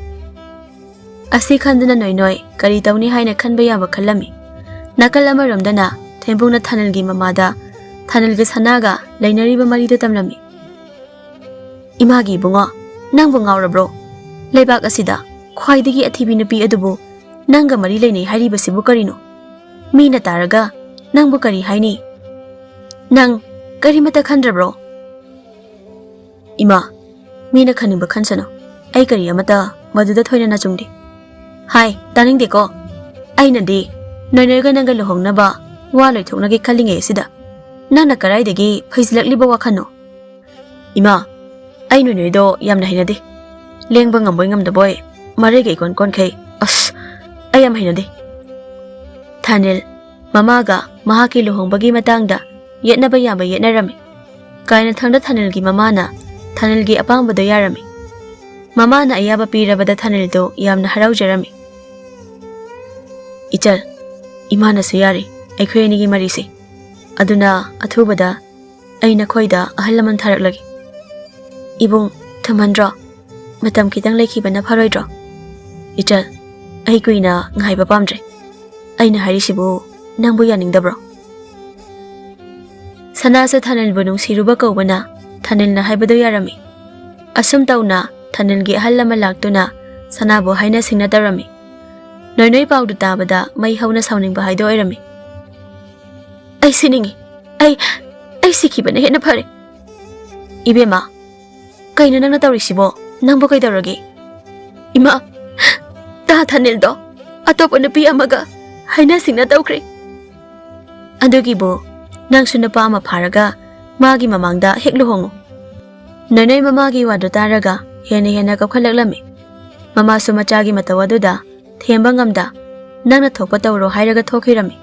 ꯑꯁꯤ ꯈꯟꯗꯨꯅ ꯅꯣꯏꯅꯣꯏ ꯀꯔꯤ ꯇꯧꯅꯤ ꯍꯥꯏꯅ ꯈꯟꯕ ꯌꯥꯕ ꯈꯜꯂꯝꯃꯤ꯫ ꯅꯥꯀꯜ ꯑꯃꯔꯣꯝꯗꯅ ꯊꯦꯝꯕꯨꯡꯅ ꯊꯥꯅꯜꯒꯤ ꯃꯃꯥꯗ ꯊꯥꯅꯜꯒ ꯁꯅꯥꯒ ꯂꯩꯅꯔꯤꯕ ꯃꯔꯤꯗꯨ ꯇꯝꯂꯝꯃꯤ꯫ "ꯏꯃꯥꯒꯤ ꯏꯕꯨꯡꯉꯣ, ꯅꯪꯕꯨ ꯉꯥꯎꯔꯕ꯭ꯔꯣ? ꯂꯩꯕꯥꯛ ꯑꯁꯤꯗ ꯈ꯭ꯋꯥꯏꯗꯒꯤ ꯑꯊꯤꯕꯤ ꯅꯨꯄꯤ ꯑꯗꯨꯕꯨ ꯅꯪꯒ ꯃꯔꯤ ꯂꯩꯅꯩ ꯍꯥꯏꯔꯤꯕꯁꯤꯕꯨ ꯀꯔꯤꯅꯣ? ꯃꯤꯅ ꯇꯥꯔꯒ ꯅꯪꯕꯨ ꯀꯔꯤ ꯍꯥꯏꯅꯤ? ꯅꯪ ꯀꯔꯤꯃꯠꯇ ꯈꯟꯗ꯭ꯔꯕ꯭ꯔꯣ?" "ꯏꯃꯥ, ꯃꯤꯅ ꯈꯟꯅꯤꯡꯕ ꯈꯟꯁꯅꯨ, ꯑꯩ ꯀꯔꯤ ꯑꯃꯠꯇ ꯃꯗꯨꯗ ꯊꯣꯏꯅ ꯅꯆꯨꯡꯗꯦ꯫ ꯍꯥꯏ, ꯇꯥꯅꯤꯡꯗꯦꯀꯣ꯫ ꯑꯩꯅꯗꯤ ꯅꯣꯏꯅꯣꯏꯒ ꯅꯪꯒ ꯂꯨꯍꯣꯡꯅꯕ ꯋꯥ ꯂꯣꯏꯊꯣꯛꯅꯒꯦ ꯈꯜꯂꯤꯉꯩ ꯑꯁꯤꯗ ꯅꯪꯅ ꯀꯗꯥꯏꯗꯒꯤ ꯐꯩꯖꯤꯜꯂꯛꯂꯤꯕ ꯋꯥꯈꯜꯅꯣ?" "ꯏꯃꯥ, ꯑꯩ ꯅꯣꯏꯅꯣꯏꯗꯣ ꯌꯥꯝꯅ ꯍꯩꯅꯗꯦ꯫ ꯂꯦꯡꯕ ꯉꯝꯕꯣꯏ ꯉꯝꯗꯕꯣꯏ, ꯃꯔꯩꯒ ꯏꯀꯣꯟ ꯀꯣꯟꯈꯩ꯫ ꯑꯁ, ꯑꯩ ꯌꯥꯝ ꯍꯩꯅꯗꯦ꯫" ꯊꯥꯅꯤꯜ ꯃꯃꯥꯒ ꯃꯍꯥꯛꯀꯤ ꯂꯨꯍꯣꯡꯕꯒꯤ ꯃꯇꯥꯡꯗ ꯌꯦꯠꯅꯕ ꯌꯥꯕ ꯌꯦꯠꯅꯔꯝꯃꯤ꯫ ꯀꯥꯏꯅꯊꯪꯗ ꯊꯥꯅꯤꯜꯒꯤ ꯃꯃꯥꯅ ꯊꯥꯅꯤꯜꯒꯤ ꯑꯄꯥꯝꯕꯗꯣ ꯌꯥꯔꯝꯃꯤ꯫ ꯃꯃꯥꯅ ꯑꯌꯥꯕ ꯄꯤꯔꯕꯗ ꯊꯥꯅꯤꯜꯗꯣ ꯌꯥꯝꯅ ꯍꯔꯥꯎꯖꯔꯝꯃꯤ꯫ "ꯏꯆꯜ, ꯏꯃꯥꯅꯁꯨ ꯌꯥꯔꯦ ꯑꯩꯈꯣꯏ ꯑꯅꯤꯒꯤ ꯃꯔꯤꯁꯦ꯫ ꯑꯗꯨꯅ ꯑꯊꯨꯕꯗ ꯑꯩ ꯅꯈꯣꯏꯗ ꯑꯍꯜ ꯂꯃꯟ ꯊꯥꯔꯛꯂꯒꯦ꯫" "ꯏꯕꯨꯡ, ꯊꯨꯝꯍꯟꯗ꯭ꯔꯣ? ꯃꯇꯝ ꯈꯤꯇꯪ ꯂꯩꯈꯤꯕꯅ ꯐꯔꯣꯏꯗ꯭ꯔꯣ?" "ꯏꯆꯜ, ꯑꯩ ꯀꯨꯏꯅ ꯉꯥꯏꯕ ꯄꯥꯝꯗ꯭ꯔꯦ꯫ ꯑꯩꯅ ꯍꯥꯏꯔꯤꯁꯤꯕꯨ ꯅꯪꯕꯨ ꯌꯥꯅꯤꯡꯗꯕ꯭ꯔꯣ?" ꯁꯅꯥꯁꯨ ꯊꯥꯅꯤꯜꯕꯨ ꯅꯨꯡꯁꯤꯔꯨꯕ ꯀꯧꯕꯅ ꯊꯥꯅꯤꯜꯅ ꯍꯥꯏꯕꯗꯨ ꯌꯥꯔꯝꯃꯤ꯫ ꯑꯁꯨꯝ ꯇꯧꯅ ꯊꯥꯅꯤꯜꯒꯤ ꯑꯍꯜ ꯑꯃ ꯂꯥꯛꯇꯨꯅ ꯁꯅꯥꯕꯨ ꯍꯥꯏꯅ ꯁꯤꯡꯅ ꯇꯧꯔꯝꯃꯤ꯫ ꯅꯣꯏꯅꯣꯏ ꯄꯥꯎꯗꯨ ꯇꯥꯕꯗ ꯃꯩ ꯍꯧꯅ ꯁꯥꯎꯅꯤꯡꯕ ꯍꯥꯏꯗꯣ ꯑꯣꯏꯔꯝꯃꯤ꯫ "ꯑꯩ ꯁꯤꯅꯤꯡꯉꯤ꯫ ꯑꯩ, ꯑꯩ ꯁꯤꯈꯤꯕꯅ ꯍꯦꯟꯅ ꯐꯔꯦ꯫" "ꯏꯕꯦꯝꯃ, ꯀꯩꯅꯣ ꯅꯪꯅ ꯇꯧꯔꯤꯁꯤꯕꯣ? ꯅꯪꯕꯨ ꯀꯩꯗꯧꯔꯒꯦ?" "ꯏꯃꯥ, ꯇꯥ ꯊꯥꯅꯤꯜꯗꯣ ꯑꯇꯣꯞꯄ ꯅꯨꯄꯤ ꯑꯃꯒ ꯍꯥꯏꯅ ꯁꯤꯡꯅ ꯇꯧꯈ꯭ꯔꯦ꯫" "ꯑꯗꯨꯒꯤꯕꯨ ꯅꯪꯁꯨ ꯅꯨꯄꯥ ꯑꯃ ꯐꯥꯔꯒ ꯃꯥꯒꯤ ꯃꯃꯥꯡꯗ ꯍꯦꯛ ꯂꯨꯍꯣꯡꯉꯨ꯫" ꯅꯣꯏꯅꯣꯏ ꯃꯃꯥꯒꯤ ꯋꯥꯗꯨ ꯇꯥꯔꯒ ꯍꯦꯟꯅ ꯍꯦꯟꯅ ꯀꯞꯈꯠꯂꯛꯂꯝꯃꯤ꯫ ꯃꯃꯥꯁꯨ ꯃꯆꯥꯒꯤ ꯃꯇꯧ ꯑꯗꯨꯗ ꯊꯦꯝꯕ ꯉꯝꯗ, "ꯅꯪꯅ ꯊꯣꯛꯄ ꯇꯧꯔꯣ" ꯍꯥꯏꯔꯒ ꯊꯣꯛꯈꯤꯔꯝꯃꯤ꯫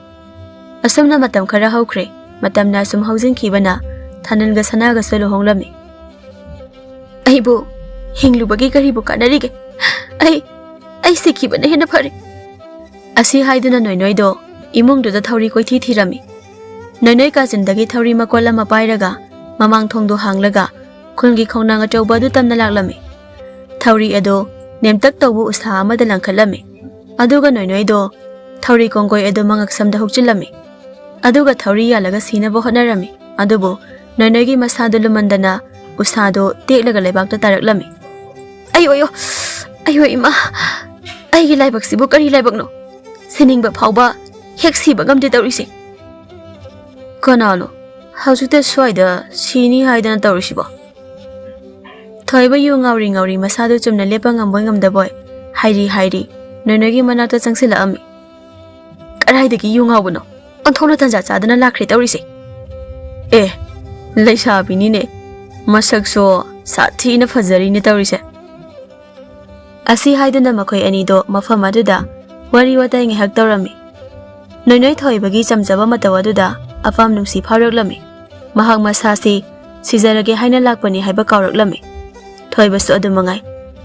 ꯑꯁꯨꯝꯅ ꯃꯇꯝ ꯈꯔ ꯍꯧꯈ꯭ꯔꯦ꯫ ꯃꯇꯝꯅ ꯑꯁꯨꯝ ꯍꯧꯖꯤꯟꯈꯤꯕꯅ ꯊꯥꯅꯜꯒ ꯁꯅꯥꯒꯁꯨ ꯂꯨꯍꯣꯡꯂꯝꯃꯤ꯫ "ꯑꯩꯕꯨ ꯍꯤꯡꯂꯨꯕꯒꯤ ꯀꯔꯤꯕꯨ ꯀꯥꯟꯅꯔꯤꯒꯦ? ꯑꯩ, ꯑꯩ ꯁꯤꯈꯤꯕꯅ ꯍꯦꯟꯅ ꯐꯔꯦ"꯫ ꯑꯁꯤ ꯍꯥꯏꯗꯨꯅ ꯅꯣꯏꯅꯣꯏꯗꯣ ꯏꯃꯨꯡꯗꯨꯗ ꯊꯧꯔꯤ ꯀꯣꯏꯊꯤ ꯊꯤꯔꯝꯃꯤ꯫ ꯅꯣꯏꯅꯣꯏ ꯀꯥꯆꯤꯟꯗꯒꯤ ꯊꯧꯔꯤ ꯃꯀꯣꯜ ꯑꯃ ꯄꯥꯏꯔꯒ ꯃꯃꯥꯡ ꯊꯣꯡꯗꯣ ꯍꯥꯡꯂꯒ ꯈꯨꯜꯒꯤ ꯈꯣꯡꯅꯥꯡ ꯑꯆꯧꯕ ꯑꯗꯨ ꯇꯝꯅ ꯂꯥꯛꯂꯝꯃꯤ꯫ ꯊꯧꯔꯤ ꯑꯗꯨ ꯅꯦꯝꯇꯛ ꯇꯧꯕ ꯎꯁꯥ ꯑꯃꯗ ꯂꯪꯈꯠꯂꯝꯃꯤ꯫ ꯑꯗꯨꯒ ꯅꯣꯏꯅꯣꯏꯗꯣ ꯊꯧꯔꯤ ꯀꯣꯡꯒꯣꯏ ꯑꯗꯨ ꯃꯉꯛꯁꯝꯗ ꯍꯨꯛꯆꯤꯜꯂꯝꯃꯤ꯫ ꯑꯗꯨꯒ ꯊꯧꯔꯤ ꯌꯥꯜꯂꯒ ꯁꯤꯅꯕ ꯍꯣꯠꯅꯔꯝꯃꯤ꯫ ꯑꯗꯨꯕꯨ ꯅꯣꯏꯅꯣꯏꯒꯤ ꯃꯁꯥꯗꯨ ꯂꯨꯃꯟꯗꯅ ꯎꯁꯥꯗꯨ ꯇꯦꯛꯂꯒ ꯂꯩꯕꯥꯛꯇ ꯇꯥꯔꯛꯂꯝꯃꯤ꯫ "ꯑꯩ ꯑꯣꯏꯌꯣ, ꯑꯩ ꯑꯣꯏ ꯏꯃꯥ, ꯑꯩꯒꯤ ꯂꯥꯏꯕꯛꯁꯤꯕꯨ ꯀꯔꯤ ꯂꯥꯏꯕꯛꯅꯣ? ꯁꯤꯅꯤꯡꯕ ꯐꯥꯎꯕ ꯍꯦꯛ ꯁꯤꯕ ꯉꯝꯗꯦ ꯇꯧꯔꯤꯁꯦ"꯫ "ꯀꯅꯥꯅꯣ ꯍꯧꯖꯤꯛꯇ ꯁ꯭ꯋꯥꯏꯗ ꯁꯤꯅꯤ ꯍꯥꯏꯗꯅ ꯇꯧꯔꯤꯁꯤꯕꯣ?" ꯊꯣꯏꯕ ꯌꯨ ꯉꯥꯎꯔꯤ ꯉꯥꯎꯔꯤ ꯃꯁꯥꯗꯨ ꯆꯨꯝꯅ ꯂꯦꯞꯄ ꯉꯝꯕꯣꯏ ꯉꯝꯗꯕꯣꯏ ꯍꯥꯏꯔꯤ ꯍꯥꯏꯔꯤ ꯅꯣꯏꯅꯣꯏꯒꯤ ꯃꯅꯥꯛꯇ ꯆꯪꯁꯤꯜꯂꯛꯑꯝꯃꯤ꯫ "ꯀꯗꯥꯏꯗꯒꯤ ꯌꯨ ꯉꯥꯎꯕꯅꯣ? ꯑꯣꯟꯊꯣꯛꯅ ꯇꯟꯖꯥ ꯆꯥꯗꯅ ꯂꯥꯛꯈ꯭ꯔꯦ ꯇꯧꯔꯤꯁꯦ"꯫ "ꯑꯦ, ꯂꯩꯁꯥꯕꯤꯅꯤꯅꯦ, ꯃꯁꯛꯁꯨ ꯁꯥꯊꯤꯅ ꯐꯖꯔꯤꯅꯦ ꯇꯧꯔꯤꯁꯦ"꯫ ꯑꯁꯤ ꯍꯥꯏꯗꯨꯅ ꯃꯈꯣꯏ ꯑꯅꯤꯗꯣ ꯃꯐꯝ ꯑꯗꯨꯗ ꯋꯥꯔꯤ ꯋꯥꯇꯥꯏ ꯉꯥꯏꯍꯥꯛ ꯇꯧꯔꯝꯃꯤ꯫ ꯅꯣꯏꯅꯣꯏ ꯊꯣꯏꯕꯒꯤ ꯆꯝꯖꯕ ꯃꯇꯧ ꯑꯗꯨꯗ ꯑꯄꯥꯝ ꯅꯨꯡꯁꯤ ꯐꯥꯎꯔꯛꯂꯝꯃꯤ꯫ ꯃꯍꯥꯛ ꯃꯁꯥꯁꯤ ꯁꯤꯖꯔꯒꯦ ꯍꯥꯏꯅ ꯂꯥꯛꯄꯅꯤ ꯍꯥꯏꯕ ꯀꯥꯎꯔꯛꯂꯝꯃꯤ꯫ ꯊꯣꯏꯕꯁꯨ ꯑꯗꯨ ꯃꯉꯥꯏ꯫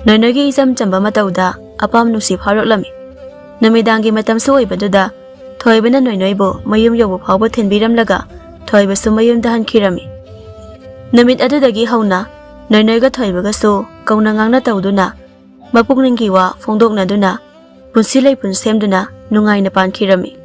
ꯅꯣꯏꯅꯣꯏꯒꯤ ꯏꯆꯝ ꯆꯝꯕ ꯃꯇꯧꯗ ꯑꯄꯥꯝ ꯅꯨꯡꯁꯤ ꯐꯥꯎꯔꯛꯂꯝꯃꯤ꯫ ꯅꯨꯃꯤꯗꯥꯡꯒꯤ ꯃꯇꯝꯁꯨ ꯑꯣꯏꯕꯗꯨꯗ ꯊꯣꯏꯕꯅ ꯅꯣꯏꯅꯣꯏꯕꯨ ꯃꯌꯨꯝ ꯌꯧꯕ ꯐꯥꯎꯕ ꯊꯤꯟꯕꯤꯔꯝꯂꯒ ꯊꯣꯏꯕꯁꯨ ꯃꯌꯨꯝꯗ ꯍꯟꯈꯤꯔꯝꯃꯤ꯫ ꯅꯨꯃꯤꯠ ꯑꯗꯨꯗꯒꯤ ꯍꯧꯅ ꯅꯣꯏꯅꯣꯏꯒ ꯊꯣꯏꯕꯒꯁꯨ ꯀꯧꯅ ꯉꯥꯡꯅ ꯇꯧꯗꯨꯅ, ꯃꯄꯨꯛꯅꯤꯡꯒꯤ ꯋꯥ ꯐꯣꯡꯗꯣꯛꯅꯗꯨꯅ, ꯄꯨꯟꯁꯤ ꯂꯩꯄꯨꯟ ꯁꯦꯝꯗꯨꯅ ꯅꯨꯡꯉꯥꯏꯅ ꯄꯥꯟꯈꯤꯔꯝꯃꯤ꯫